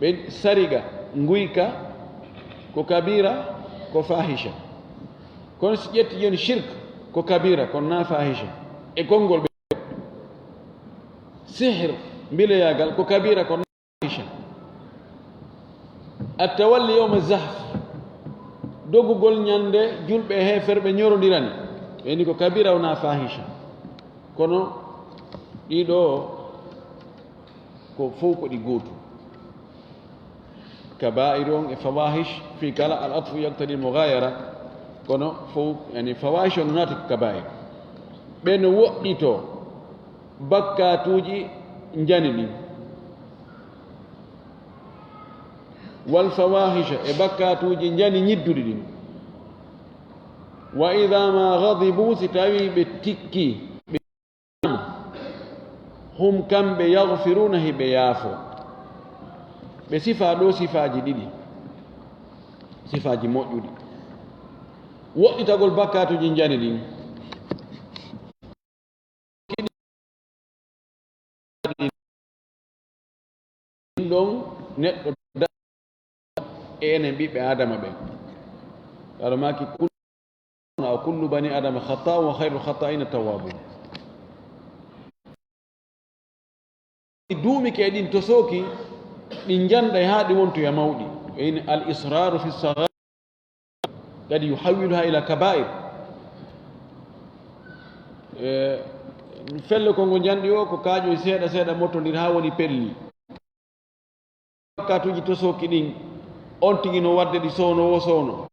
Ɓe sariga, nguyka, ko kabira, ko fahisha. Kono si ƴetti jooni shirk, ko kabira, kono na fahisha. E konngol ɓe. Sihr, mbileyagal, ko kabira, kono na fahisha. At-tawalli yawma zahf, dogugol ñande julɓe e heeferɓe ñorondirani, ɓe ni ko kabira, wona fahisha. Kono ɗiɗo ko fof ko ɗi gootu. Kaba'ir on e fawahish, fi kala al atfu yaqtadi al mughayara, kono fof, yani, fawahish on naati ko kaba'ir. Ɓe no woɗɗito bakkatuuji njani ɗin. Wal fawahisha, e bakkaatuuji njani ñidduɗi ɗin. Wa idha ma ghadibu, si tawi ɓe tikki, ɓe hum kamɓe yaghfiruna, hiɓe yaafo. Ɓe sifa ɗo sifaaji ɗiɗi, sifaaji moƴƴuɗi. Woɗɗitagol bakkaatuuji njani ɗin. Ɗin ɗon neɗɗo da-, e enen ɓiɓɓe Adama ɓen. Aɗo maaki kullu, kullu bani Adama khata'un wa khayrul khata'ina tawwabun. Duumike e ɗin tosooki, ɗi njanɗay haa ɗi wontoya mawɗi. E ina al israru fi sagha'ir. Kadi yuhawwiluha ila kaba'ir. E, felle ko ngo njanɗi o, ko kaaƴoy seeɗa seeɗa, mottondir haa woni pelli. Bakkaatuuji tosooki ɗin, on tigi no waɗde ɗi soono wo soono.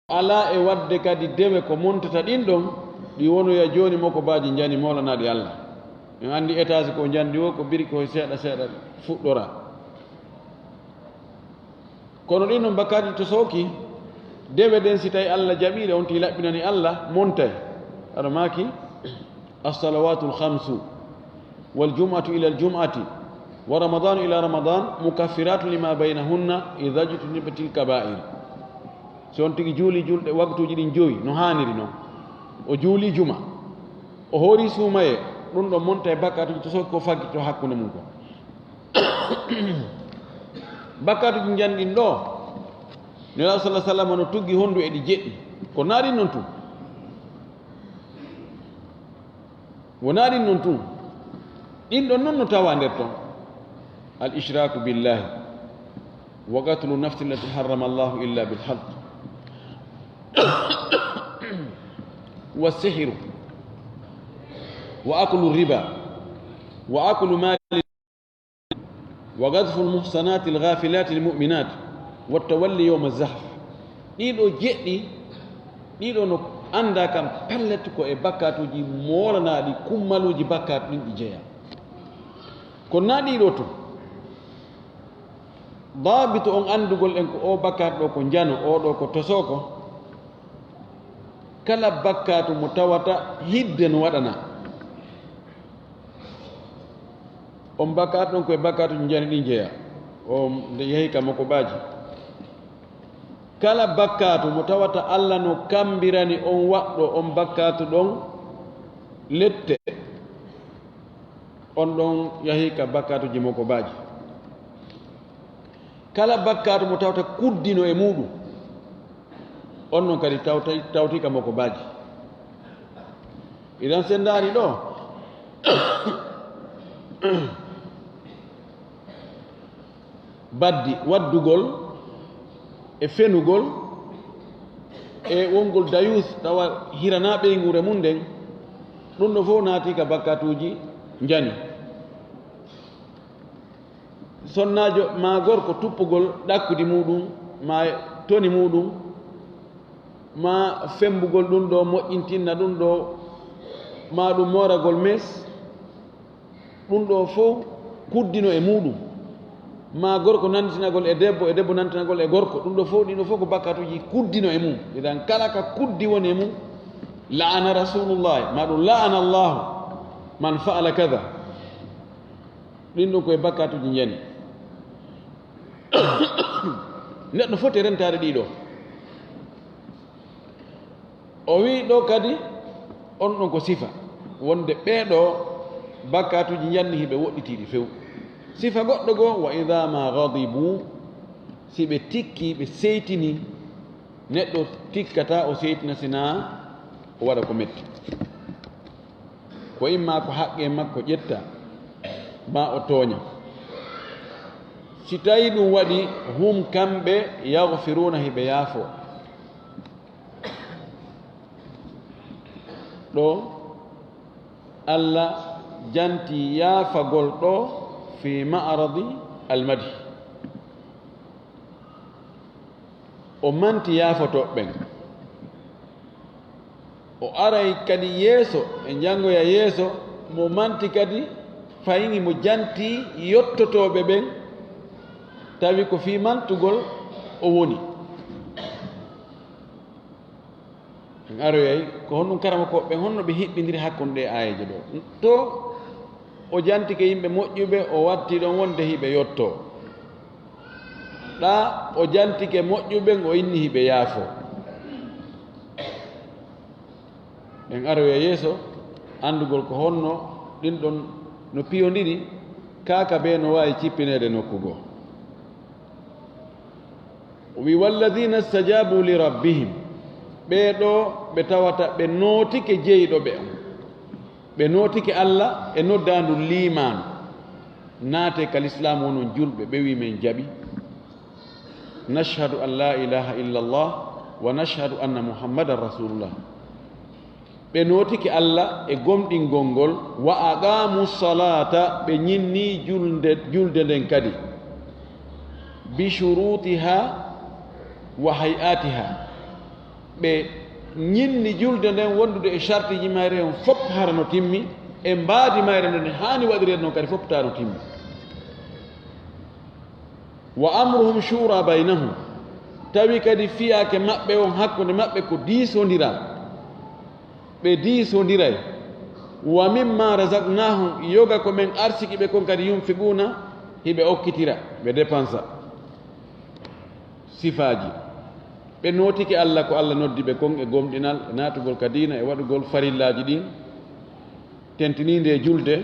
Alaa e waɗde kadi dewe ko montata ɗin ɗon, ɗi wonoya jooni mokobaaji njani moolanaaɗi Allah. En anndi étage ko njanɗi o, ko biri ko seeɗa seeɗa fuɗɗora. Kono ɗin non bakkaatuuji tosooki, dewe ɗen si tawi Allah jaɓiiɗe, on tigi laɓɓinani Allah, montay. Aɗo maaki, as-salawatul khamsu, wal jum'atu ila al jum'ati, wa ramadanu ila ramadan, mukaffiratu lima baynahunna, idha jtunibatil kaba'ir. Si on tigi juuli julɗe waktuuji ɗin jowi, no haaniri non. O juuli juma. O hoori suumaye, ɗum ɗon monta e bakkaatuuji tosooki ko faggito hakkunde mum ko. Bakkaatuuji njanɗin ɗo, Nelaaɗo sallallahu alaihi wasallam no tuggi hondu e ɗi jeɗɗi. Ko naa ɗin non tun. Wonaa ɗin non tun. Ɗin ɗon non no tawa nder ton. Al ishraku billahi. Wa qatlu nafsi allati harrama Allahu illa bil haqq. Wa sihru. Wa aklu riba. Wa aklu mali wa qadhful muhsanatil ghafilatil mu'minat wa tawalli yawma zahf. Ɗiɗo jeɗɗi, ɗiɗo no annda kam pellet ko e bakkaatuuji moolanaaɗi, kummaluuji bakkaatu ɗin ɗi jeya. Kono naa ɗiɗo tun. Daabitu on anndugol en ko o bakkaatu ɗo ko njano, o ɗo ko tosoko. Kala bakkaatu mo tawata hidde no waɗana. On bakkaatu ɗon ko e bakkaatu njani ɗin jeya. O nde yehi ka mokobaaji. Kala bakkaatu mo tawata Allah no kambirani on waɗɗo on bakkaatu ɗon lette. On ɗon yahi ka bakkaatuuji mokobaaji. Kala bakkaatu mo tawta kuddino e muuɗum, on non kadi tawta-, tawti ka mokobaaji. Idan sen ndaari ɗo, baddi waddugol e fenugol e wongol dayus tawa hirana ɓeynguure mum nden, ɗum ɗo fof naati ka bakkaatuuji njani. Sonnaajo maa gorko tuppugol ɗakkudi muuɗum, maa toni muuɗum, maa femmbugol ɗum ɗo, moƴƴintinna ɗum ɗo, maa ɗum mooragol mes, ɗum ɗo fof kuddino e muuɗum. Maa gorko nantinagol e debbo, e debbo nantinagol e gorko, ɗum ɗo fof, ɗiɗo fof ko bakkaatuuji kuddino e mum. Idan kala ka kuddi woni e mum, la'ana Rasulullahi, maa ɗum la'ana Allahu man fa'ala kada. Ɗin ɗum koye bakkaatuuji njani. Neɗɗo foti rentaade ɗiɗo. O wi'i ɗo kadi, on ɗon ko sifa, wonde ɓee ɗo bakkaatuuji njanni hiɓe woɗɗitiiɗi few. Sifa goɗɗo goo, wa idha ma ghadibu, si ɓe tikki, ɓe seytini, neɗɗo tikkata o seytina sinaa o waɗa ko metti. Ko imma ko haqqe makko ƴetta, maa o tooña. Si tawi ɗum waɗi, hum kamɓe yaghfiruna hiɓe yaafo. Ɗo Allah janti yaafagol ɗo fi ma'radi al-madhi. O manti yaafotooɓe ɓen. O aray kadi yeeso, e janngoya yeeso, mo manti kadi fayni mo janti yottotooɓe ɓen. Tawi ko fii mantugol o woni. En aroyay ko honɗum karamokooɓe ɓen, honno ɓe hiɓɓindiri hakkunde ɗee aayeeje ɗoo. To o jantike yimɓe moƴƴuɓe, o watti ɗon wonde hiɓe yottoo. Ɗa o jantike moƴƴuɓe ɓen, o inni hiɓe yaafoo. En aroya yeeso anndugol ko honno ɗin ɗon no piyondiri, kaa ka bee no waawi cippineede nokku goo. O wi, "Walladina stajabu li rabbihim," ɓee ɗoo ɓe tawata ɓe nootike jeyɗo ɓe on. Ɓe nootike Alla e noddaandu liimaanu. Naate ka lislaamu, wonon julɓe, ɓe wi, "Men jaɓi. Nashhadu an la ilaha illa Allah wa nashhadu anna Muhammadan rasulullah." Ɓe nootike Alla e gomɗingol ngol, "wa aqamu salata," ɓe ñinni julde, julde nden kadi, "bi shurutiha wa hay'atiha." Ɓe ñinni julde nden wondude e shartiji mayre on fop hara no timmi, e mbaadi mayre nden haani waɗireede non kadi fop taa no timmi. "Wa amruhum shura baynahum," tawi kadi fiyaake maɓɓe on hakkunde maɓɓe ko diisondiral. Ɓe diisondiray. "Wa mimma razaqnahum," yoga ko men arsiki ɓe kon kadi, "yunfiquna," hiɓe okkitira, ɓe dépensa. Sifaaji. Ɓe nootike Alla, ko Alla noddi ɓe kon e gomɗinal, e naatugol ka diina, e waɗugol farillaaji ɗin, tentiniinde e julde.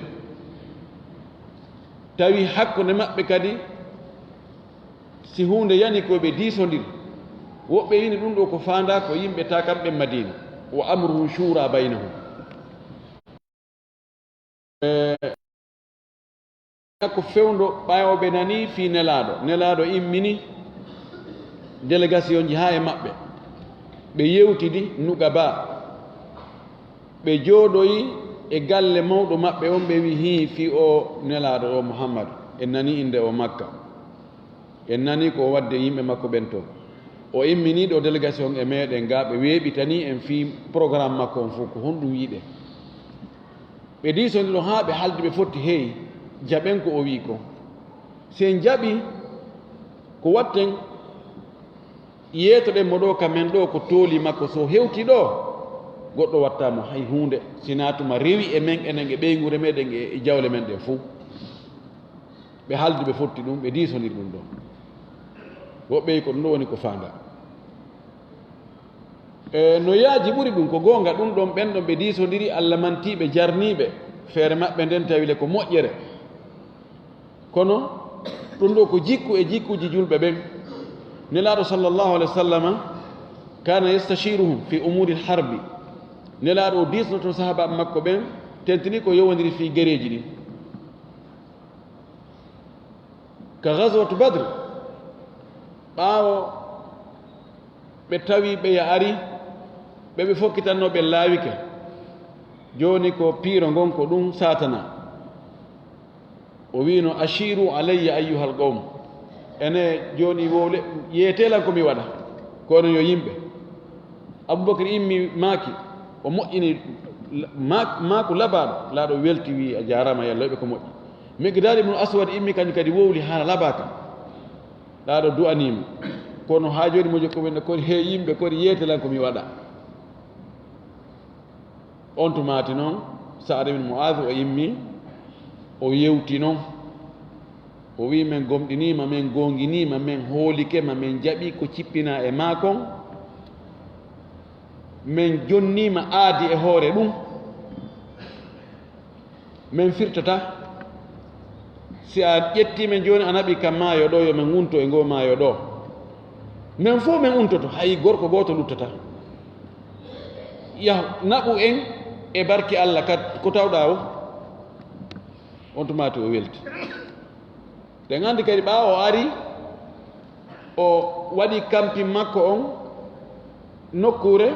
Tawi hakkunde maɓɓe kadi, si huunde yani, ko ɓe diisondir. Woɓɓe ini ɗum ɗoo ko faandaa ko yimɓe taa kamɓe Madiina. "Wa amruhum shura baynahum." E, ko fewndo ɓaawo ɓe nani fii Nelaaɗo. Nelaaɗo immini délégation ji haa e maɓɓe. Ɓe yewtidi nuqaba. Ɓe jooɗoyi e galle mawɗo maɓɓe on, ɓe wi, "Hii, fii o Nelaaɗo o Muhammadu, en nani innde o Makka. En nani ko o wadde yimɓe makko ɓen ton. O immini ɗo délégation e meɗen ga, ɓe weeɓitani en fii programme makko on fof, ko honɗum yiɗe?" Ɓe diisondiro haa ɓe haldi, ɓe fotti, "Hey, jaɓen ko o wi'i kon. Si en jaɓi, ko watten, yeetoɗen mo ɗo ka men ɗo, ko tooli makko. So hewti ɗo, goɗɗo watta mo hay huunde, sinaa tuma rewi e men, enen e ɓeynguure meɗen e, e jawle men ɗen fof." Ɓe haldi, ɓe fotti ɗum, ɓe diisondiri ɗum ɗon. Woɓɓe ko ɗum ɗo woni ko faanda. E no yaaji ɓuri ɗum, ko goonga, ɗum ɗon, ɓen ɗon ɓe diisondiri, Alla mantiiɓe, jarniiɓe, feere maɓɓe nden tawi le ko moƴƴere. Kono ɗum ɗo ko jikku e jikkuuji julɓe ɓen. Nelaaɗo sallallahu alaihi wa sallama kana yastashiruhum fi umuri al-harbi. Nelaaɗo o diisnoto sahaabaaɓe makko ɓen, tentini ko yowondiri fii gereeji ɗin. Ka ghazwatu Badr, ɓaawo ɓe tawi ɓeya ari, ɓe ɓe fokkitanno ɓe laawike. Jooni ko piiro ngon, ko ɗum saatana. O wiino, "Ashiru alayya ayyuhal qawm." Ene jooni wowle, yeetelan ko mi waɗa. Kono yo yimɓe. Abubakar immi maaki, o moƴƴini ma-, maaku labaaɗo. Laaɗo welti, wi, "A jaaraama, Yalla, yoɓe ko moƴƴi." Miqdaad ibnu Aswad immi, kañum kadi wowli haala labaaka. Laaɗo du'aniima. Kono haa jooni mo jokko men kori, "He yimɓe, kori yeetelan ko mi waɗa." On tumaati noon, Sa'ad ibn Mu'adh o immi, o yewti noon. O wi, "Men gomɗiniima, men goonginiima, men hoolike ma, men jaɓi ko cippinaa e maa kon. Men jonniima aadi e hoore ɗum. Men firtataa. Si a ƴettii men jooni, a naɓi ka maayo ɗo, yo men wunto e ngoo maayo ɗo. Men fof men untoto, hay gorko gooto luttataa. Yah, naɓu en e barki Alla ka, ko tawɗaa o." On tumaati o welti. Ɗen anndi kadi ɓaawo o ari, o waɗi kampi makko on nokkuure,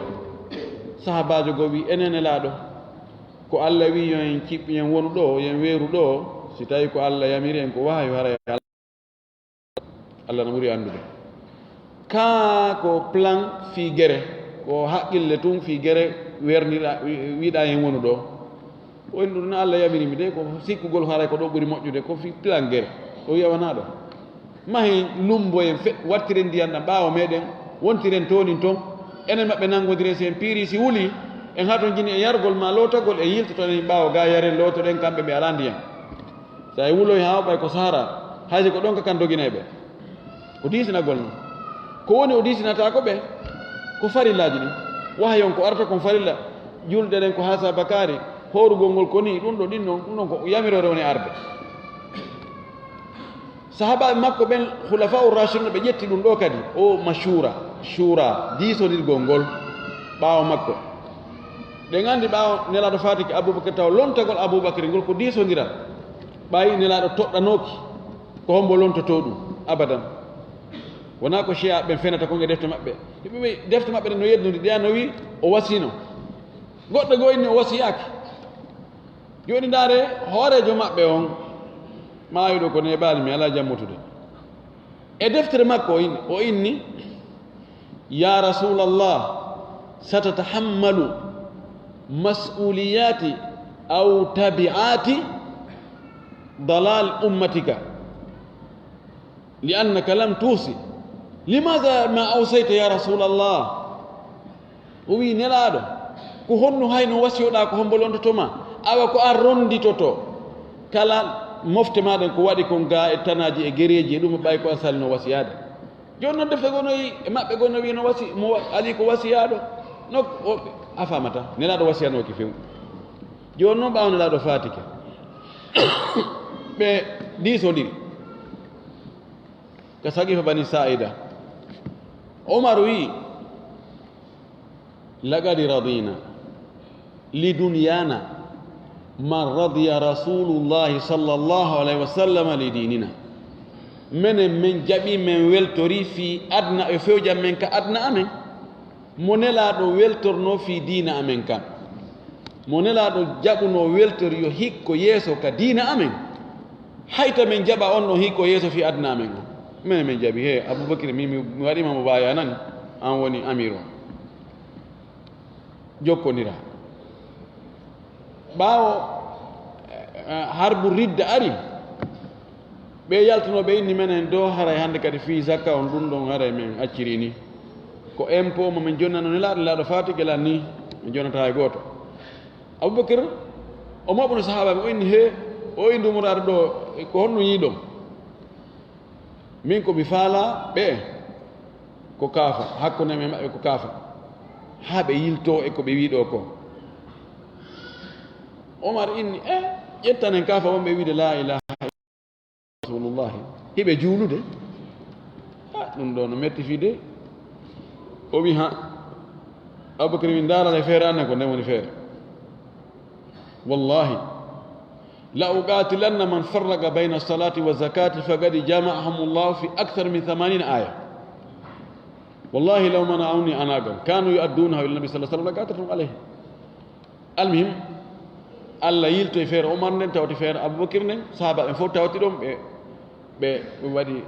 sahaabaajo goo wi, "Enen Nelaaɗo, ko Alla wi yo en ciɓɓi, en wonu ɗo, yo en weeru ɗo, si tawi ko Alla yamiri en, ko wahayu, haray Alla na ɓuri anndude." Kaa ko plan fii gere, ko haqqille tun fii gere, wernira, wi-, wiɗa en wonu ɗo. O inni ɗum, "No Alla yamiri mi de, ko sikkugol haray ko ɗo ɓuri moƴƴude, ko fii plan gere." O wi'a, "Wanaa ɗo." Mahen lummboyen fe, wartiren ndiyan ɗan ɓaawo meɗen, wontiren toonin ton. Enen maɓɓe nanngondiren, si en piirii, si wulii, en hatonjini e yargol maa lootagol, en yiltoto enen ɓaawo gaa, yaren, lootoɗen, kamɓe ɓe alaa ndiyan. Si a wuloy haa o ɓay ko Sahara, hay si ko ɗon ka kan doginay ɓe. O diisinagol non. Ko woni o diisinataako ɓe? Ko farillaaji ɗin. Wahayon ko arata kon farilla. Julde ɗen ko haasa bakaari. Hoorugol ngol ko nii, ɗun ɗoo, ɗin ɗon, ɗun ɗon ko yamiroore woni arde. Sahaabaaɓe makko ɓen, Khulafa'ur Rashidun, ɓe ƴetti ɗun ɗoo kadi. O mashura, shura, diisondirgol ngol ɓaawo makko. Ɗen anndi ɓaawo Nelaaɗo faatike Abubakar, taw lontagol Abubakar ngol ko diisondiral. Ɓay Nelaaɗo toɗɗanooki, ko hombo lontotoo ɗun? Abadan. Wonaa ko Shi'a ɓen fenata kon e defte maɓɓe. Ɓe wi'i defte maɓɓe ɗen no yeddondiri, ɗiya no wi'i o wasino. Goɗɗo goo inni o wasiyaaki. Jooni ndaaree, hooreejo maɓɓe on, maayuɗo ko neeɓaali, mi alaa jammotude. E deftere makko o inni, o inni, "Ya Rasulallah, satatahammalu mas'uliyati aw tabi'ati dalal ummatika." "Li annaka lam tuusi." "Limaada ma awsayta ya Rasulallah?" O wi'i, "Nelaaɗo, ko honno hayno wasiyoɗaa, ko hombo lontoto ma? Awa ko an ronditoto kala mofte maa ɗen ko waɗi kon gaa e tanaaji e gereeji e ɗum, ɓay ko an salino wasiyaade." Jooni non defte goo no wi'i, e maɓɓe goo no wi'i no wasi, mo wa-, alii ko wasiyaaɗo. No, o, a faamata, Nelaaɗo wasiyanooki few. Jooni non ɓaawo Nelaaɗo faatike, ɓe diisondiri. Ka Saqifa Bani Saa'ida, Umar wi'i, "Laqad radina li dunyaana ma radiya Rasuulullaahi sallallaahu alayhi wa sallama li diinina." Menen, men jaɓi, men weltori fii aduna e fewjan men ka aduna amen. Mo Nelaaɗo weltornoo fii diina amen kan. Mo Nelaaɗo jaɓunoo weltori yo hikko yeeso ka diina amen. Hayta men jaɓa on ɗon hikko yeeso fii aduna amen on. Menen men jaɓi, he, Abubakir, mi, mi, mi waɗii ma mo baaya nan, an woni amiir on. Jokkondiraa. Ɓaawo, eh, harbu ridda ari, ɓe yaltunoo, ɓe inni menen ɗoo, haray hannde kadi fii zakka on, ɗun ɗon haray men accirii ni. Ko impôt mo men jonnano Nelaaɗo, Nelaaɗo faatike lan ni, men jonnataa hay gooto. Abubakar, o moɓuno sahaabaaɓe, o inni, he, o inni umoraaɗo ɗoo, ko honno yiɗon? Min ko mi faalaa ɓe ko kaafa, hakkunde men maɓɓe ko kaafa, haa ɓe yiltoo e ko ɓe wi'i ɗoo ko. Umar inni, e, ƴettanen kaafa wonɓe wi'ude laa ilaaha illa Rasulullahi, hiɓe juulude. Ha, ɗum ɗoo no metti fii de. O wi'i, ha, Abubakar wi'i, ndaaraa e feere an ko nden woni feere. Wallahi, "La uqatilanna man farraqa bayna salati wa zakati faqad jama'ahumullahu fi akthar min thamanina aya. Wallahi law mana'uni anaqan kanu yu'addunahu ila nabi sallallahu alaihi wasallam laqataltuhum alayhi." Almuhim, Allah yiltoyi feere Umar nden, tawti feere Abubakar nden, sahaaba ɓen fof tawti ɗon, ɓe, ɓe, ɓe waɗi,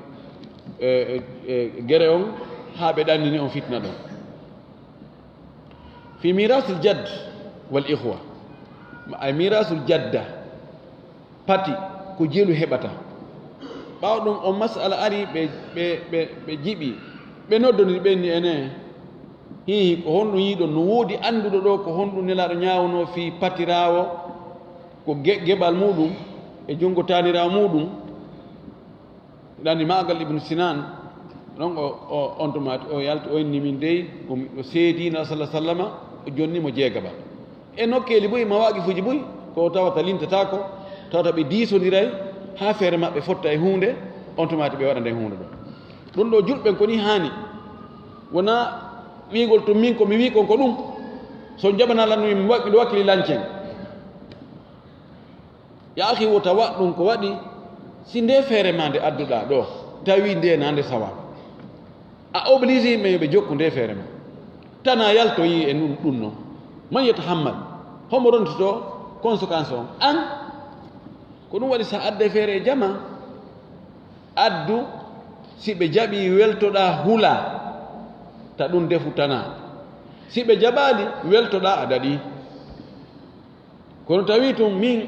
e, e, e, gere on, haa ɓe ɗannini on fitna ɗon. Fi mirasil jadd wal ikhwa, ay mirasul jadda, pati ko jelu heɓata. Ɓaawo ɗum, on masala ari, ɓe, ɓe, ɓe, ɓe jiɓi, ɓe noddondiri, ɓe inni, ene, hii, ko honɗum yiɗon? No woodi annduɗo ɗo ko honɗum Nelaaɗo ñaawunoo fii patiraawo, ko ge-, geɓal muuɗum e junngo taaniraawo muuɗum? Ɗani Ma'qal ibn Sinan, ɗon o, o, on tuma o yalti, o inni, min dey, o, o seedii Nelaaɗo sallallaahu alayhi wa sallama, o jonni mo jeegaɓal. E nokkeeli buy, mawaaqifuuji buy, ko o tawata lintataako, tawata ɓe diisondiray, haa feere maɓɓe fotta e huunde, on tuma ɓe waɗa nden huunde ɗon. Ɗum ɗo julɓe ko ni haani. Wonaa wi'ugol to min ko mi wi'i kon ko ɗum. So jaɓanaa lan mi wa-, miɗo wakkili lancen. Ya akhi, wota waɗ ɗum ko waɗi, si nde feere ma nde adduɗaa ɗo, tawi nde na nde sawa. A obligé yimɓe yo ɓe jokku nde feere ma. Tana yaltoyi e ɗum, ɗum non. Man yatahammal? Homo rontoto conséquence on? An. Ko ɗum waɗi sa adde feere e jama, addu, si ɓe jaɓi weltoɗaa hula, ta ɗum defu tana. Si ɓe jaɓaali, weltoɗaa a daɗi. Kono tawi tun min,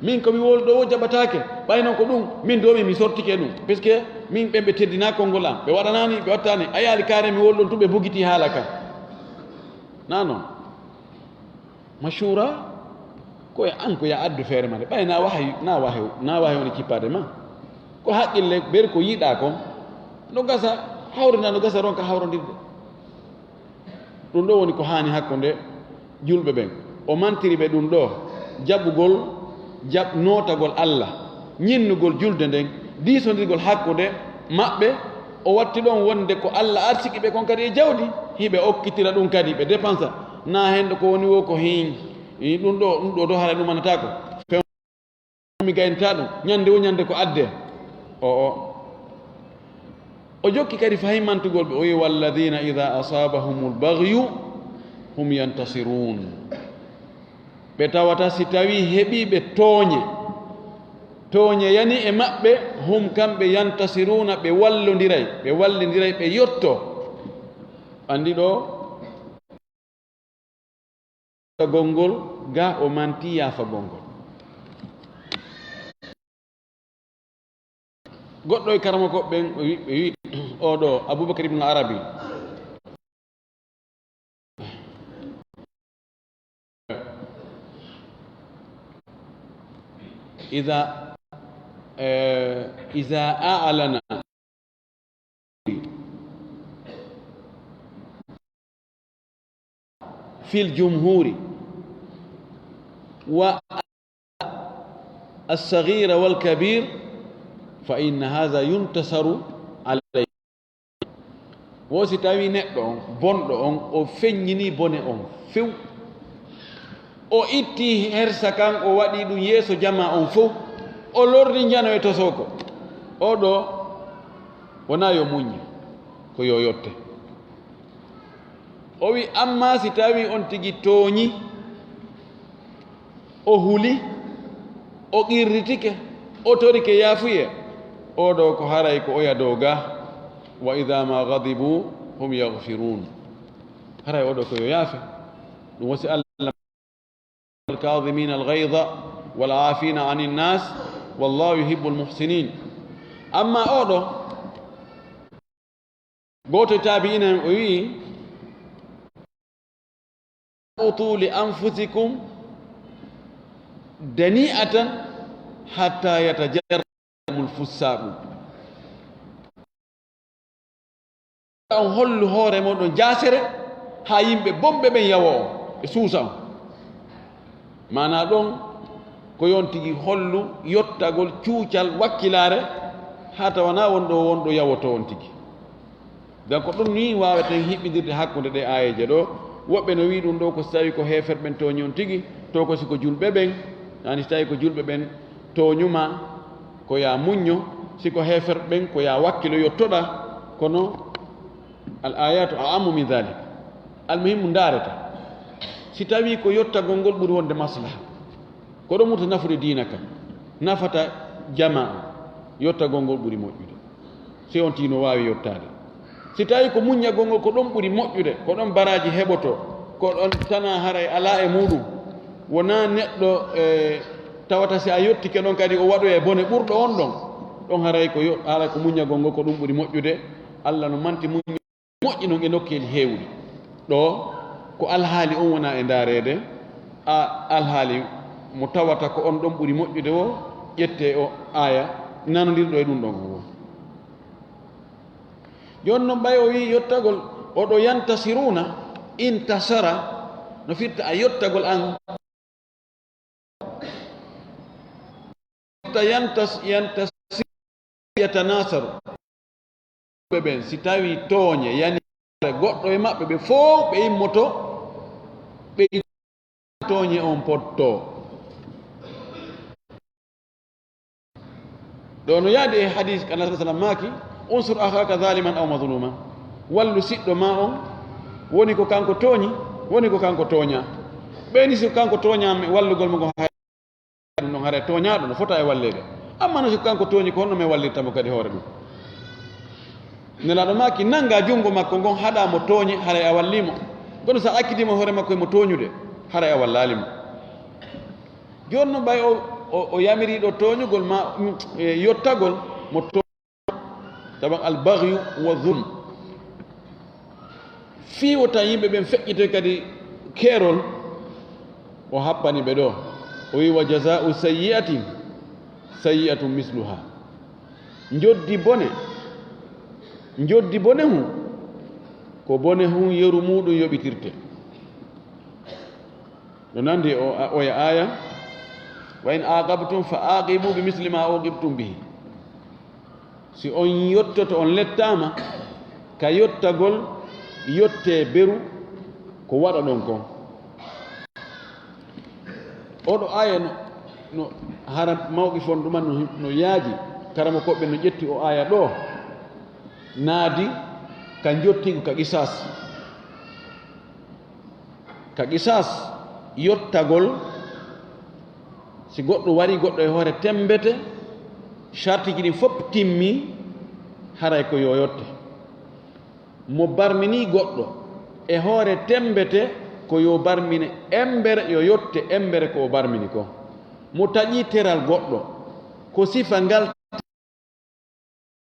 min ko mi wowluɗo o jaɓataake, ɓay non ko ɗum, min doomi mi sortike ɗum. Puisque Min ɓen ɓe teddinaa konngol am, ɓe waɗanaani, ɓe wattaani, a yaali kaare mi wol ɗon tun ɓe bugiti haala ka. Na non. Mashura, ko e an ko ya addu feere ma de. Ɓay na wahayu, na wahayu, na wahayu woni cippaade ma. Ko haqqille, ber ko yiɗaa kon. No gasa, hawrina, no gasa ronka hawrondirde. Ɗum ɗo woni ko haani hakkunde julɓe ɓen. O mantiri ɓe ɗum ɗo, jaɓugol, jaɓ-, nootagol Alla, ñinnugol julde nden, diisondirgol hakkunde maɓɓe. O watti ɗon wonde ko Alla arsiki ɓe kon kadi e jawdi, hiɓe okkitira ɗum kadi, ɓe dépensa. Na hendo ko woni wo ko hin, i ɗum ɗo, ɗum ɗo do hara ɗum manataako. Mi gaynata ɗum, ñande wo ñande ko adde. O, o. O jokki kadi fahimantugol ɓe, o wi, "Walladina ida asabahumul bagyu hum yantasirun." Ɓe tawata si tawi heɓi ɓe tooñe, tooñe yani e maɓɓe, hum kamɓe yantasiruna, ɓe wallondiray, ɓe wallindiray, ɓe yotto. Andi ɗo, gongol, ga o manti yaafagol ngol. Goɗɗo e karamoko ɓen, o wi, ɓe wi, o ɗo, Abubakar ibn Arabi. Ida, eh, ida a'lana fil jumhuri wa as-saghira wal kabir, fa inna hadha yuntasaru alayhi. Wo si tawi neɗɗo on, bonɗo on, o feññini bone on few, o itti hersa kan, o waɗi ɗum yeeso jama on fow, o lorri njano e tosoko, o ɗo wona yo muññi, ko yo yotte. O wi, amma si tawi on tigi tooñi, o huli, o qirritike, o torike yaafuye, o ɗo ko haray ko oya dow ga, wa ida ma gadibu hum yagfirun. Haray o ɗo ko yo yaafe. Ɗum wasi Allah, "Alkadhimina alghayza wal afina anin nas, wallahu yuhibbul muhsinin." Amma o ɗo, gooto e taabi'ina en o wi'i, "Utu li anfusikum dani'atan hatta yatajarramul fussaqu." On hollu hoore moɗon jaasere haa yimɓe bonɓe ɓen yawo on, ɓe suusa on. Maanaa ɗon ko yon tigi hollu yottagol cuucal wakkilaare, haa tawanaa won ɗo, won ɗo yawoto on tigi. Donc, ɗum nii waaweten hiɓɓindirde hakkunde ɗee aayeeje ɗoo. Woɓɓe no wi'i ɗum ɗoo ko si tawii ko heeferɓe ɓen tooñi on tigi, to ko si ko julɓe ɓen, yaani si tawii ko julɓe ɓen tooñu ma, ko yaa muñño, si ko heeferɓe ɓen, ko yaa wakkilo yottoɗaa, kono al ayatu a'ammu min dhalik. Almuhimmu ndaareta. Si tawii ko yottagol ngol ɓuri wonde maslaha, ko ɗon ɓurta nafude diina kan, nafata jamaa, yottagol ngol ɓuri moƴƴude. Si on tigi no waawi yottaade. Si tawii ko muññagol ngol, ko ɗon ɓuri moƴƴude, ko ɗon baraaji heɓotoo, ko ɗon tanaa haray alaa e muuɗum. Wonaa neɗɗo, e, tawata si a yottike ɗon kadi o waɗoya e bone ɓurɗo on ɗon. Ɗon haray ko yo-, haray ko muññagol ngol ko ɗum ɓuri moƴƴude. Allah no manti muñño moƴƴi non e nokkeeli heewɗi. Ɗoo ko alhaali on wonaa e ndaareede, a alhaali mo tawata ko on ɗon ɓuri moƴƴude woo, ƴettee o aaya nanondirɗo e ɗum ɗon o woo. Jooni non ɓay o wi'i yottagol, o ɗo yantasiruna, intasara, no firta a yottagol an. Yantas-, yantas-, yatanasaru. Ɓe ɓen, si tawii tooñe yani goɗɗo e maɓɓe, ɓe fow ɓe immoto, ɓe tooñe on potto. Ɗo no yaadi e hadis, Annabi sallallahu alaihi wasallam maaki, "Unsur akhaka zaliman aw mazluman." Wallu siɗɗo ma on, woni ko kanko tooñi, woni ko kanko tooñaa. Ɓeyni si ko kanko tooñaa, mi wallugol mo ngo haray ɗum ɗon, haray tooñaaɗo no fota e walleede. Amma no si ko kanko tooñi, ko honno mi wallirta mo kadi hoore ɗum? Nelaaɗo maaki, nanngaa junngo makko ngon, haɗaa mo tooñe, haray a wallii mo. Kono so a accidi mo hoore makko e mo tooñude, haray a wallaali mo. Jooni non ɓay o, o, o yamiriiɗo tooñugol ma, mm, e yottagol mo to-, Taban al-baghyu wa dhulm. Fii wota yimɓe ɓen feƴƴitoy kadi keerol, o happani ɓe ɗo. O wi, "Wa jazaa'u sayyi'atin sayyi'atun misluha." Njoddi bone, njoddi bone hun, ko bone hun yeru muɗum yoɓitirte. No nandi o, oya aaya, "Wa in aqabtum fa aqibu bi misli ma uqibtum bihi." Si on yottoto, on lettaama, ka yottagol, yottee beru ko waɗaɗon kon. Oɗo aaya no, no hara mawqifon ɗuman no, no yaaji. Karamokooɓe no ƴetti o aaya ɗo, naadi ka njottiigu ka qisaas. Ka qisaas, yottagol, si goɗɗo wari goɗɗo e hoore tembete, sartiji ɗin fof timmi, haray ko yo yotte. Mo barmini goɗɗo e hoore tembete, ko yo barmine embere, yo yotte embere ko o barmini ko. Mo taƴi teral goɗɗo, ko sifa ngal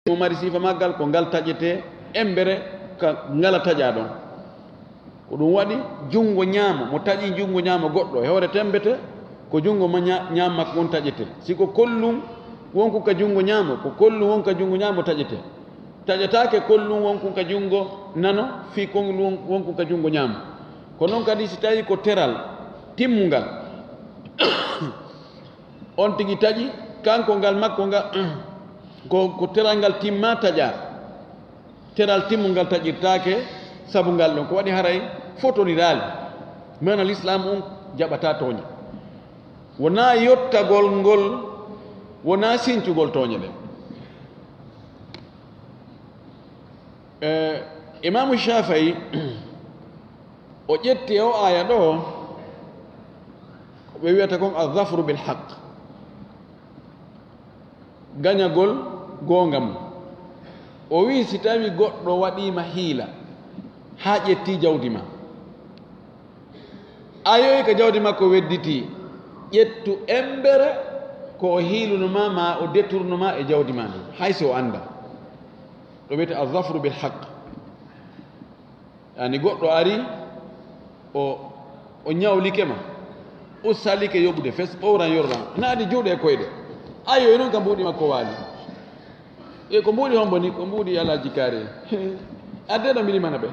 mo mari sifa maggal, ko ngal taƴetee embere ka ngala taƴaa ɗon. Ko ɗum waɗi junngo ñaamo, mo taƴi junngo ñaamo goɗɗo e hoore tembete, ko junngo ma ña-, ñaamo makko on taƴetee. Si ko kollum wonku ka junngo ñaamo, ko kollum wonku ka junngo ñaamo taƴetee. Taƴataake kollum wonku ka junngo nano, fii kollum wonku ka junngo ñaamo. Ko non kadi si tawii ko teral timmungal, on tigi taƴi, kanko ngal makko nga, ko, ko teral ngal timma taƴa. Teral timmungal taƴirtaake sabu ngal ɗon. Ko waɗi haray fotoniraali. Mana Lislaam on jaɓataa tooñe. Wonaa yottagol ngol, wonaa sincugol tooñe ɗen. Eh, Imaamu Shaafi'i, o ƴetti o aaya ɗo, ko ɓe wiyata kon al-zafru bil haqq, gañagol goonga mum. O wi'i, si tawi goɗɗo waɗiima hiila haa ƴetti jawdi ma, a yowi ka jawdi makko wedditi, ƴettu embere ko o hiiluno ma, ma o détourno ma e jawdi ma ndin, hay si o annda. Ɗum wiyete al-zafru bil haqq. Yani goɗɗo ari, o, o ñawlike ma, o salike yoɓude fes, ɓowran yorlan, naadi juuɗe e koyɗe. Ayo, e non ka mbuuɗi makko waali. E ko mbuuɗi hombo ni? Ko mbuuɗi Alhaji Kaare. Adde ɗo mi limana ɓe.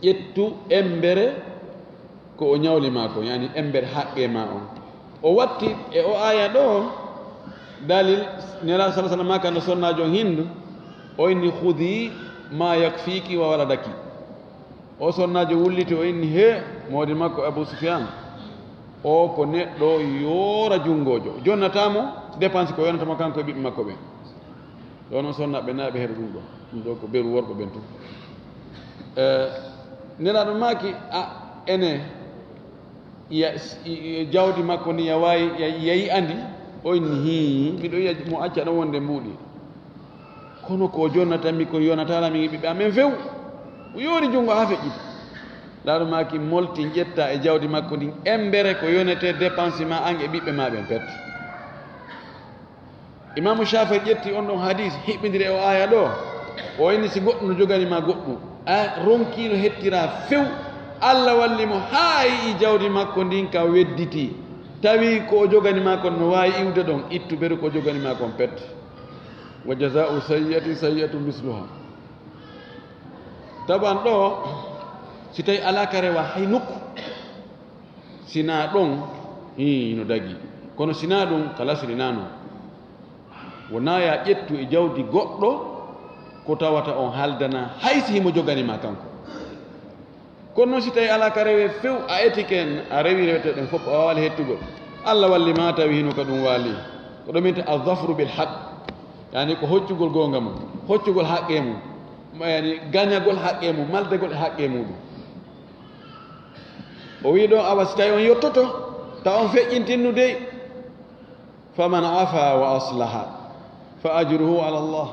Ƴettu embere ko o ñawli ma ko, yani embere haqqe ma on. O watti e o aya ɗo dalil, Nelaaɗo sallallahu alaihi wasallam kano sonnaajo Hindu, o inni, "Khudhi ma yakfiki wa waladaki." O sonnaajo wulliti, o inni, "He, moodi makko Abu Sufyan, o ko neɗɗo yoora junngoojo, jonnata mo dépense ko yonata mo kanko e ɓiɓɓe makko ɓen." Ɗo noon sonnaaɓe naaɓe heɗo ɗum ɗo. Ɗum ɗo ko beru worɓe ɓen tun. Eh, Nelaaɗo maaki, a, ene, ya, i, i, jawdi makko ni ya waawi, ya, ya yi'andi? O inni, "Hii, miɗo yi'a mo acca ɗo wonde mbuuɗi. Kono ko jonnata mi, ko yonata mi e ɓiɓɓe amen few." O yoori junngo haa feƴƴiti. Nelaaɗo maaki, "Molti, ƴetta e jawdi makko ndin embere ko yonete dépense ma an e ɓiɓɓe ma ɓen pet." Imaamu Shaafi'i ƴetti on ɗon hadis, hiɓɓindiri e o aya ɗo. O inni, si goɗɗo no jogani ma goɗɗum, a ronkiino hettira few, Allah walli mo haa yi'i jawdi makko ndin ka wedditi. Tawi ko o jogani ma kon no waawi iwde ɗon, ittu beru ko o jogani ma kon pet. "Wa jazaa'u sayyi'atin sayyi'atun misluha." Taban ɗo, si tawi alaa ka rewa hay nokku, sinaa ɗon, hii, no dagi. Kono sinaa ɗum, ka lasri naa non. Wonaa ya ƴettu e jawdi goɗɗo ko tawata on haldana hay si himo jogani ma kanko. Kono noon si tawi alaa ka rewe few, a etike en, a rewi rewete ɗen fof, a waawali hettugol. Allah walli ma tawi hino ka ɗum waali. Ko ɗum wiyete al-zafru bil haq. Yani ko hoccugol goonga mum, hoccugol haqqe mum, yani gañagol haqqe mum, maldegol e haqqe muɗum. O wii ɗo, awa si tawi on yottoto, taw on feƴƴintinnu dey, faman afa wa aslaha fa ajruhu ala Allah.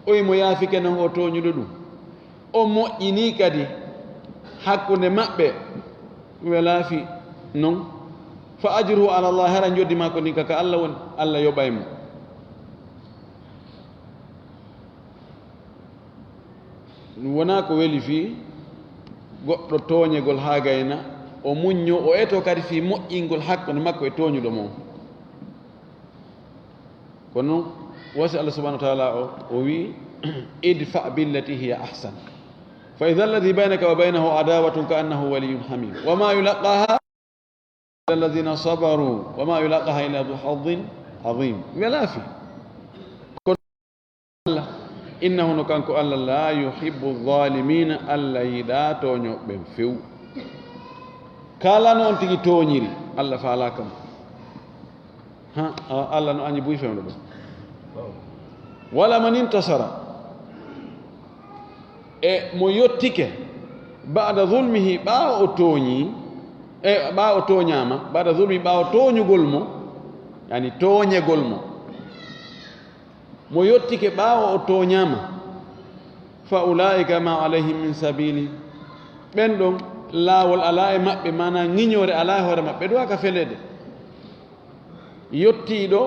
Oy mo yaafike non o tooñuɗo ɗum, o moƴƴinii kadi hakkunde maɓɓe, welaafi non, fa ajruhu ala Allah, hara njoddi makko ndin ka, ka Allah woni, Allah yoɓay mo. Ɗum wonaa ko weli fii goɗɗo tooñegol haa gayna, o muññoo, o etoo kadi fii moƴƴingol hakkunde makko e tooñuɗo mo. Kono wasi Allah subhanahu wa ta'ala o, o wi'i, "Idfa billati hiya ahsan. Fa idha alladhi baynaka wa baynahu adawatun ka annahu waliyyun hamim. Wa ma yulaqaha illa alladhina sabaru, wa ma yulaqaha illa dhu hadhin azim." Welaa fii. Kono Allah, innahu no kanko Allah, la yuhibbu zalimina, Allah yiɗaa tooñooɓe ɓen few. Kala no on tigi tooñiri, Allah faalaa kam. Ha, a-, Allah no añi buy fewndo ɗum. Wala man intasara. E mo yottike, ba'da zulmihi, ɓaawo o tooñi, e ɓaawo o tooñaama, ba'da zulmihi, ɓaawo tooñugol mo, yani tooñegol mo. Mo yottike ɓaawo o tooñaama, fa ulaa'ika ma alayhim min sabili. Ɓen ɗon, laawol alaa e maɓɓe, maanaa ŋiñoore alaa e hoore maɓɓe, ɗum aka feleede. Yottiiɗo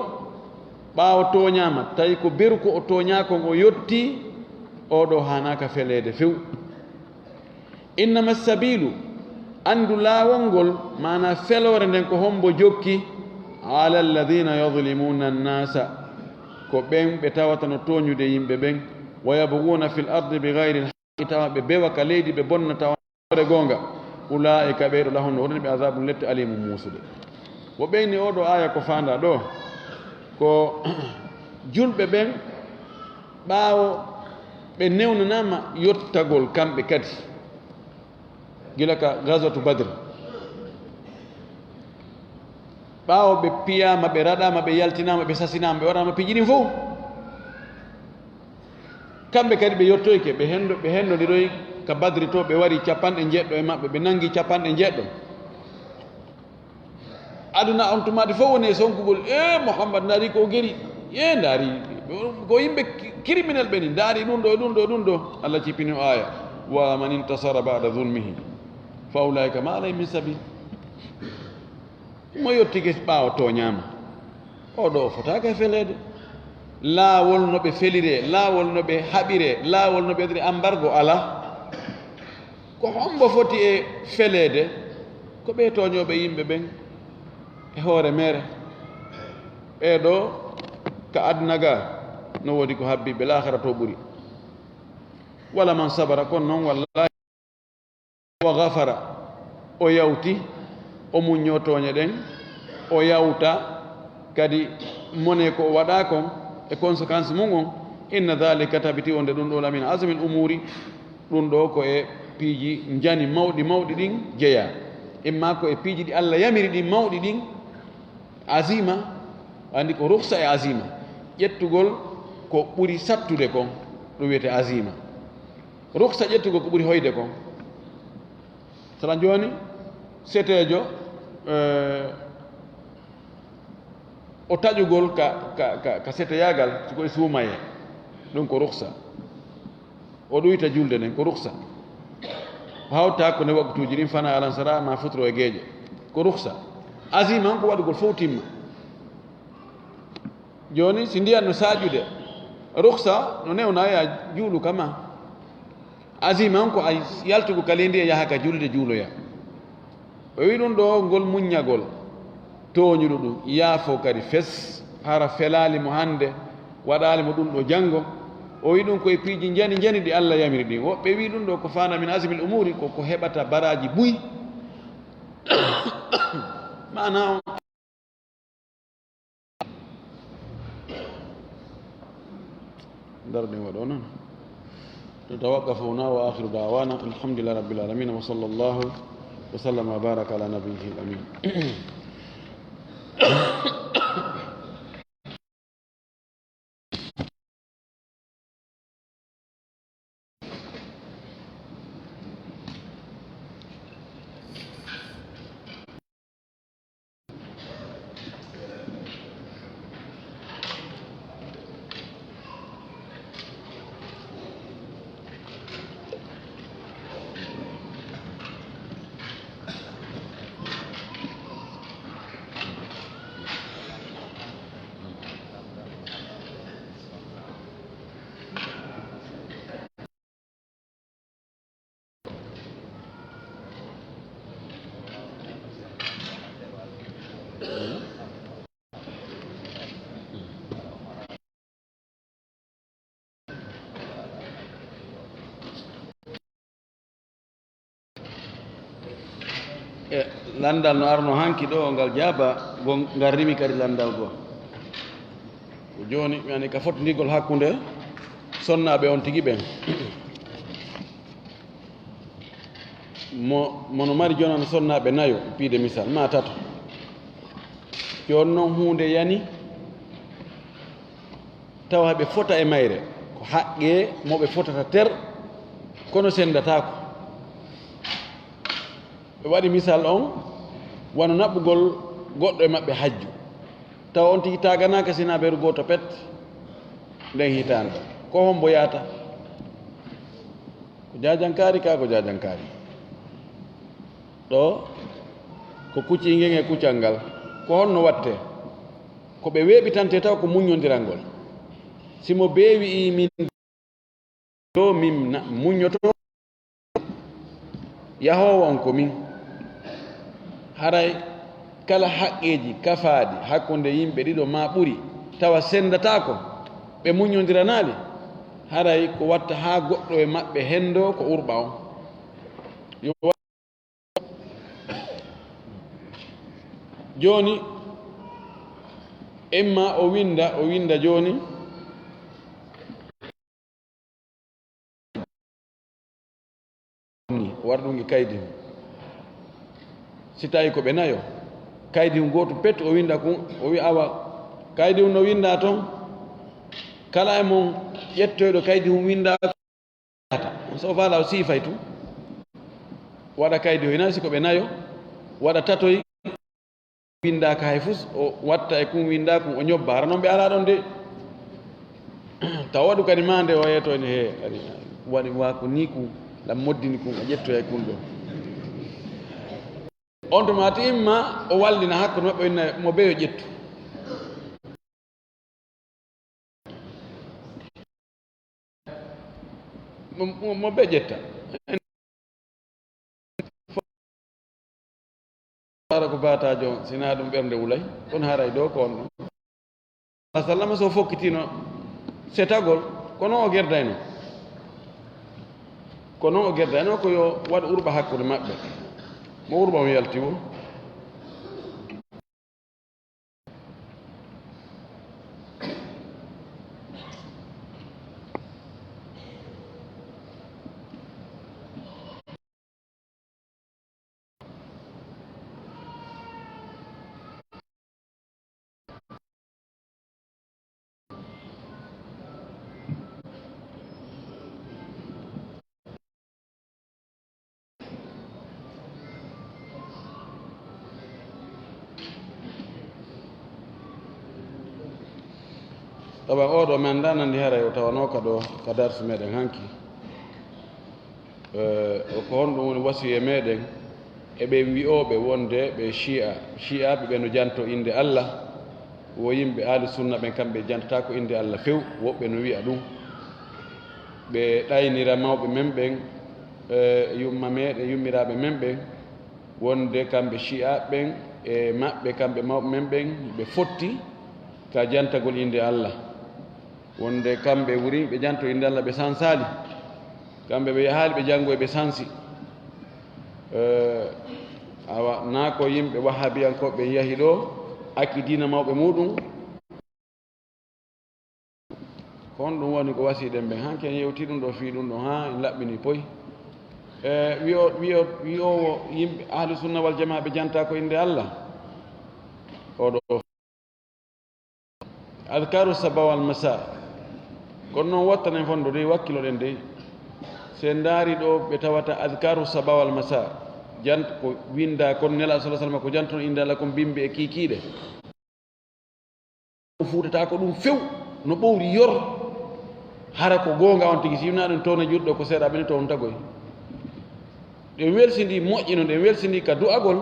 ɓaawo tooñaama, tawi ko beru ko o tooñaa kon o yottii, oo ɗoo haanaaka feleede few. Innama sabiilu, anndu laawol ngol, maanaa feloore nden ko hombo jokki, ala alladhina yadhlimuna annasa, ko ɓen ɓe tawata no tooñude yimɓe ɓen, wa yabghuna fil ardi bi ghayril haqqi, tawa ɓe bewa ka leydi, ɓe bonna tawa hoore goonga, ulaa'ika, ɓee ɗoo, lahum, no wonani ɓe adabun, lette alimun, muusude. Wo ɓeyni oo ɗoo aaya ko faandaa ɗoo, ko julɓe ɓen ɓaawo ɓe newnanaama yottagol kamɓe kadi, gila ka Gazwatu Badr, ɓaawo ɓe piyaama, ɓe raɗaama, ɓe yaltinaama, ɓe sasinaama, ɓe waɗaama piiji ɗin fow. Kamɓe kadi ɓe yottoyke, ɓe hendo-, ɓe hendondiroyi ka Badri to, ɓe wari capanɗe njeɗɗo e maɓɓe, ɓe nangi capanɗe njeɗɗo. Aduna on tumaati fof woni e sonkugol, "E Muhammad, ndaari ko o geri, e ndaari, ko yimɓe ki-, criminel ɓe ni, ndaari ɗum ɗo, ɗum ɗo, ɗum ɗo." Allah cippini o aaya, "Wa man intasara ba'da zulmihi, fa ulaika ma alayhim min sabil." Mo yottike ɓaawo tooñaama, o ɗo o fotaaka e feleede. Laawol no ɓe feliree, laawol no ɓe haɓiree, laawol no ɓe waɗiree ambargo alaa. Ko hombo foti e feleede? Ko ɓee tooñooɓe yimɓe ɓen e hoore meere. Ɓee ɗoo ka aduna ga no woodi ko habbi ɓe, laahara to ɓuri. Wala man sabara, kon non wallahi. Wa ghafara, o yawti, o muññoo tooñe ɗen, o yawta kadi mone ko o waɗaa kon e conséquence mum on. Inna dhalika, tabiti wonde ɗum ɗo, la min azmil umuuri, ɗum ɗo ko e piiji njani mawɗi mawɗi ɗin jeyaa. Imma ko e piiji ɗi Allah yamiri ɗin mawɗi ɗin, azima, anndi ko ruksa e azima. Ƴettugol ko ɓuri sattude kon, ɗum wiyetee azima. Ruksa ƴettugol ko ɓuri hoyde kon. Sara jooni, seteejo, eh, o taƴugol ka, ka, ka, ka seteyaagal, si ko e suumayee, ɗum ko ruksa. O ɗuyta julde nden, ko ruksa. O hawta hakkunde waktuuji ɗin, fana alansara, ma futuro e geeƴe, ko ruksa. Azima on ko waɗugol fow timma. Jooni, si ndiyan no saaƴude, ruksa no newna ya juulu kama. Azima on ko a yaltugo ka leydi e yaha ka julde juuloya. O wi ɗum ɗo ngol muññagol, tooñuɗo ɗum, yaafo kadi fes, hara felaali mo hannde, waɗaali mo ɗum ɗo janngo. O wi ɗum ko e piiji njani njani ɗi Allah yamiri ɗin. Woɓɓe wi ɗum ɗo ko fana min azmil umuri, ko ko heɓata baraaji buy. Maana on Ndarɗen waɗo noon. Tawaqqafu huna wa akhiru da'wana alhamdulillahi rabbil alamin wa sallallahu wa sallama wa baraka ala nabiyyihi al-amin. E, lanndal no arno hanki ɗo, ngal jaaba, go ngal rimi kadi lanndal goo. Ko jooni, mi andi ka fotndigol hakkunde sonnaaɓe on tigi ɓen. Mo, mo no mari jonan sonnaaɓe nayo, piide misal, maa tato. Jooni non huunde yani, tawa ɓe fota e mayre, ko haqqee mo ɓe fotata ter, kono senndataako. Ɓe waɗi misal on wano naɓugol goɗɗo e maɓɓe hajju, tawa on tigi taaganaaka sinaa beru gooto pet nden hitaande. Ko hombo yaata? Ko jaajankaari kaa ko jaajankaari. Ɗo ko kuccinge e kuccal ngal. Ko honno wattee? Ko ɓe weeɓitante taw ko muññondirangol. Si mo bee wi'i min ɗo min na-, muññoto, yahoowo on ko min. Haray kala haqqeeji kafaaɗi hakkunde yimɓe ɗiɗo maa ɓuri, tawa senndataako, ɓe muññondiranaali, haray ko watta haa goɗɗo e maɓɓe henndoo ko urɓa on. Yo wa-, jooni, imma o winnda, o winnda jooni, ni, o waɗa ɗum e kaydi hun. Si tawi ko ɓe nayo, kaydi hun gooto pet o winnda kun, o wi'a, awa, kaydi hun no winnda ton, kala e mon ƴettoyɗo kaydi hun winnda, so o faala o siifay tun, waɗa kaydi o, hinaa si ko ɓe nayo, waɗa tatoy, winndaaka hay fus, o watta e kun winndaa kun, o ñobba. Hara non ɓe alaa ɗon de. Taw waɗu kadi maa nde o yeeto ene hee, kadi waɗi waa ko nii kun, ɗam moddini kun, a ƴettoyay kun ɗo. On tuma ti imma o wallina hakkunde maɓɓe, o inna mo beyo ƴettu. Mo, mo, mo be ƴetta. Hara ko baataajo on, sinaa ɗum ɓernde wulay, kono haray ɗo ko on ɗum. Sallama so fokkitino setagol, ko non o gerdayno. Ko non o gerdayno, ko yo waɗ urɓa hakkunde maɓɓe. Mo urɓa on yalti woo. Tawa oo ɗoo mi anndaa nandi haray o tawanooka ɗoo ka darsu meɗen hanki. Eh, o ko honɗum woni wasiya meɗen e ɓen wi'ooɓe wonde ɓe Shi'a, Shi'aaɓe ɓe no janto innde Allah, wo yimɓe Ahlu Sunna ɓen, kamɓe jantataa ko innde Allah few, woɓɓe no wi'a ɗum. Ɓe ɗaynira mawɓe men ɓen, eh, yumma meɗen, yummiraaɓe men ɓen, wonde kamɓe Shi'aaɓe ɓen e maɓɓe, kamɓe mawɓe men ɓen, ɓe fotti ka jantagol innde Allah. Wonde kamɓe wuri, ɓe janto innde Allah, ɓe sansaali. Kamɓe ɓe yahaali, ɓe janngoyi, ɓe sansi. Eh, awa, naa ko yimɓe Wahhabiyankooɓe ɓen yahi ɗoo, acci diina mawɓe muuɗum. Ko honɗum woni ko wasiiɗen ɓen? Hanki en yewtii ɗum ɗoo fii ɗum ɗoo, haa en laɓɓinii poy. E, wi'o-, wi'o-, wi'oowo yimɓe Ahlu Sunna wal Jamaa ɓe jantaa ko innde Allah. Oo ɗoo Adkaaru Saba wal Masa. Kono non, wattanen fondo dey, wakkiloɗen dey. Si en ndaari ɗoo, ɓe tawata Adkaaru Saba wal Masa. Jant-, ko winndaa kon, Nelaaɗo sallallaahu alayhi wa sallam ko jantuno innde Allah kon, bimbi e kiikiiɗe. O fuutata ko ɗum few, no ɓowri yor. Hara ko goonga on tigi, si wonaa ɗum towna juuɗe ɗoo ko seeɗa, ɓe ne towna tagoy. Ɗen welsindii moƴƴi no, ɗen welsindii ka du'agol,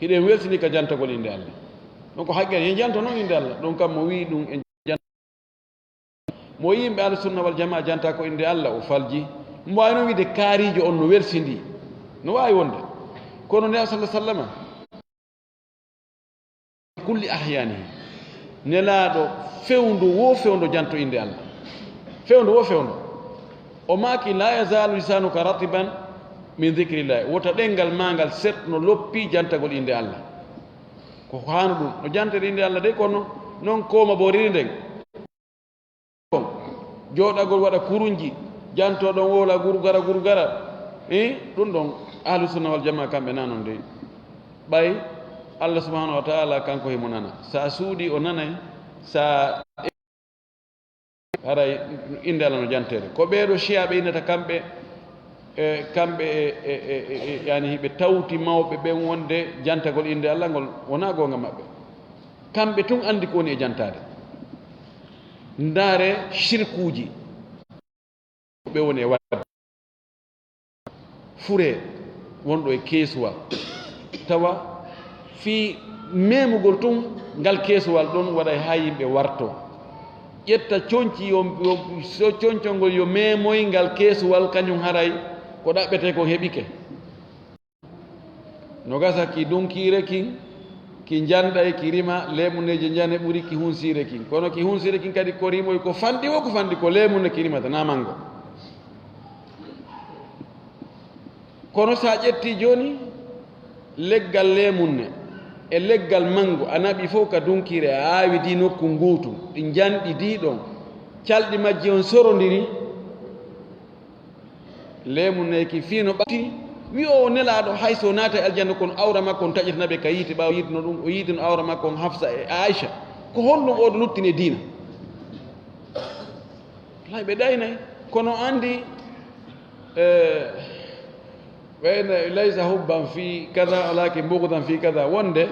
hiɗen welsindii ka jantagol innde Allah. Ɗum ko haqqe, en janto non innde Allah. Ɗum kam mo wi'i ɗum en jan-, mo yimɓe Ahlu Sunna wal Jamaa janta ko innde Allah, o falji. Mo waawi non wi'de kaariijo on no welsindii. No waawi wonde. Kono Nelaaɗo sallallaahu alayhi wa sallama, kulli ahyaanihi. Nelaaɗo fewndo wo fewndo janto innde Allah. Fewndo wo fewndo. O maaki, "Laa yazaalu lisaanuka ratban Min zikrillahi, wota ɗenngal maa ngal sertu no loppi jantagol innde Allah. Ko haanu ɗum, no jantere innde Allah dey, kono noon kooma booriri nden. Jooɗagol waɗa kurunji, janto ɗon wowla gurgara gurgara. Eh, ɗum ɗon, Ahlu Sunna wal Jamaa kamɓe na non dey. Ɓay Allah subhanahu wa ta'ala kanko himo nana. Sa suuɗii o nanay, sa haray innde Allah no janteede. Ko ɓee ɗoo Shiya ɓe innata kamɓe, e, kamɓe e, e, e, e, e, yani hiɓe tawti mawɓe ɓen wonde jantagol innde Allah ngol wonaa goonga maɓɓe. Kamɓe tun anndi ko woni e jantaade. Ndaare shirkuuji. Ɓe woni e waɗde furee wonɗo e keesuwal, tawa fii memugol tun ngal keesuwal ɗon waɗay haa yimɓe warto. Ƴetta conci yo, yo, so concol ngol yo memoy ngal keesuwal, kañum haray ko ɗaɓɓetee kon heɓike. No gasa ki dunkiire kin, ki njanɗay, ki rima, leemuneeje njane ɓuri ki hunsiire kin. Kono ki hunsiire kin kadi ko rimoy ko fanɗi wo ko fanɗi, ko leemunne ki rimata, na mango. Kono sa ƴetti jooni leggal leemunne e leggal mango, a naɓi fof ka dunkiire, a aawi di nokku nguutu, ɗi njanɗi di ɗon, calɗi majji on sorondiri, leemunne ki fii no ɓatti, wi o nelaaɗo hay so naata e aljanna kon awra makko on taƴatana ɓe ka yiite, ɓaawo yiituno ɗum, o yiitino awra makko on Hafsa e Aisha. Ko honɗum oɗo luttini e diina? Hay ɓe ɗaynay, kono anndi, eh, ɓeyna laysa hubban fii kada, walakin bughdan fii kada, wonde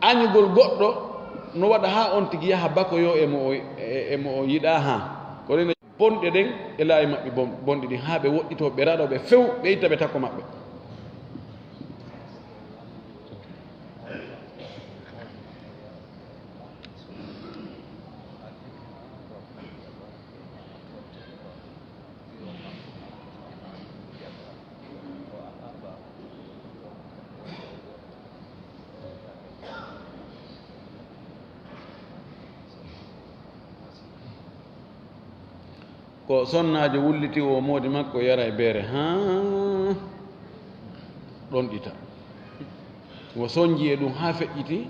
añugol goɗɗo no waɗa haa on tigi yaha bakoyo e mo o, e, e mo o yiɗaa haa. Kono ene bonɗe ɗen e laawi maɓɓe bon-, bonɗi ɗin, haa ɓe woɗɗitoo, ɓe raɗoo, ɓe few, ɓe itta ɓe takko maɓɓe. Ko sonnaajo wulliti o moodi makko yara e beere, haa ɗon ɗita. Ngo sonji e ɗum haa feƴƴiti,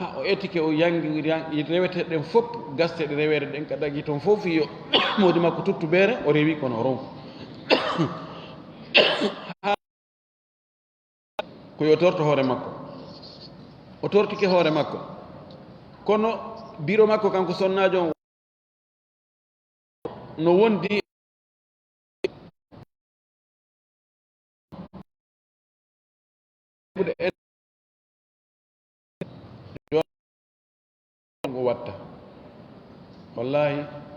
haa o etike, o yangi, yangi rewete ɗen fof, gaste ɗe rewere ɗen ka dagi toon fof, fii yo moodi makko tuttu beere, o rewi kono o ronku. Ko yo torto hoore makko. O tortike hoore makko. Kono biro makko kanko sonnaajo on no wondi o watta. Wallahi,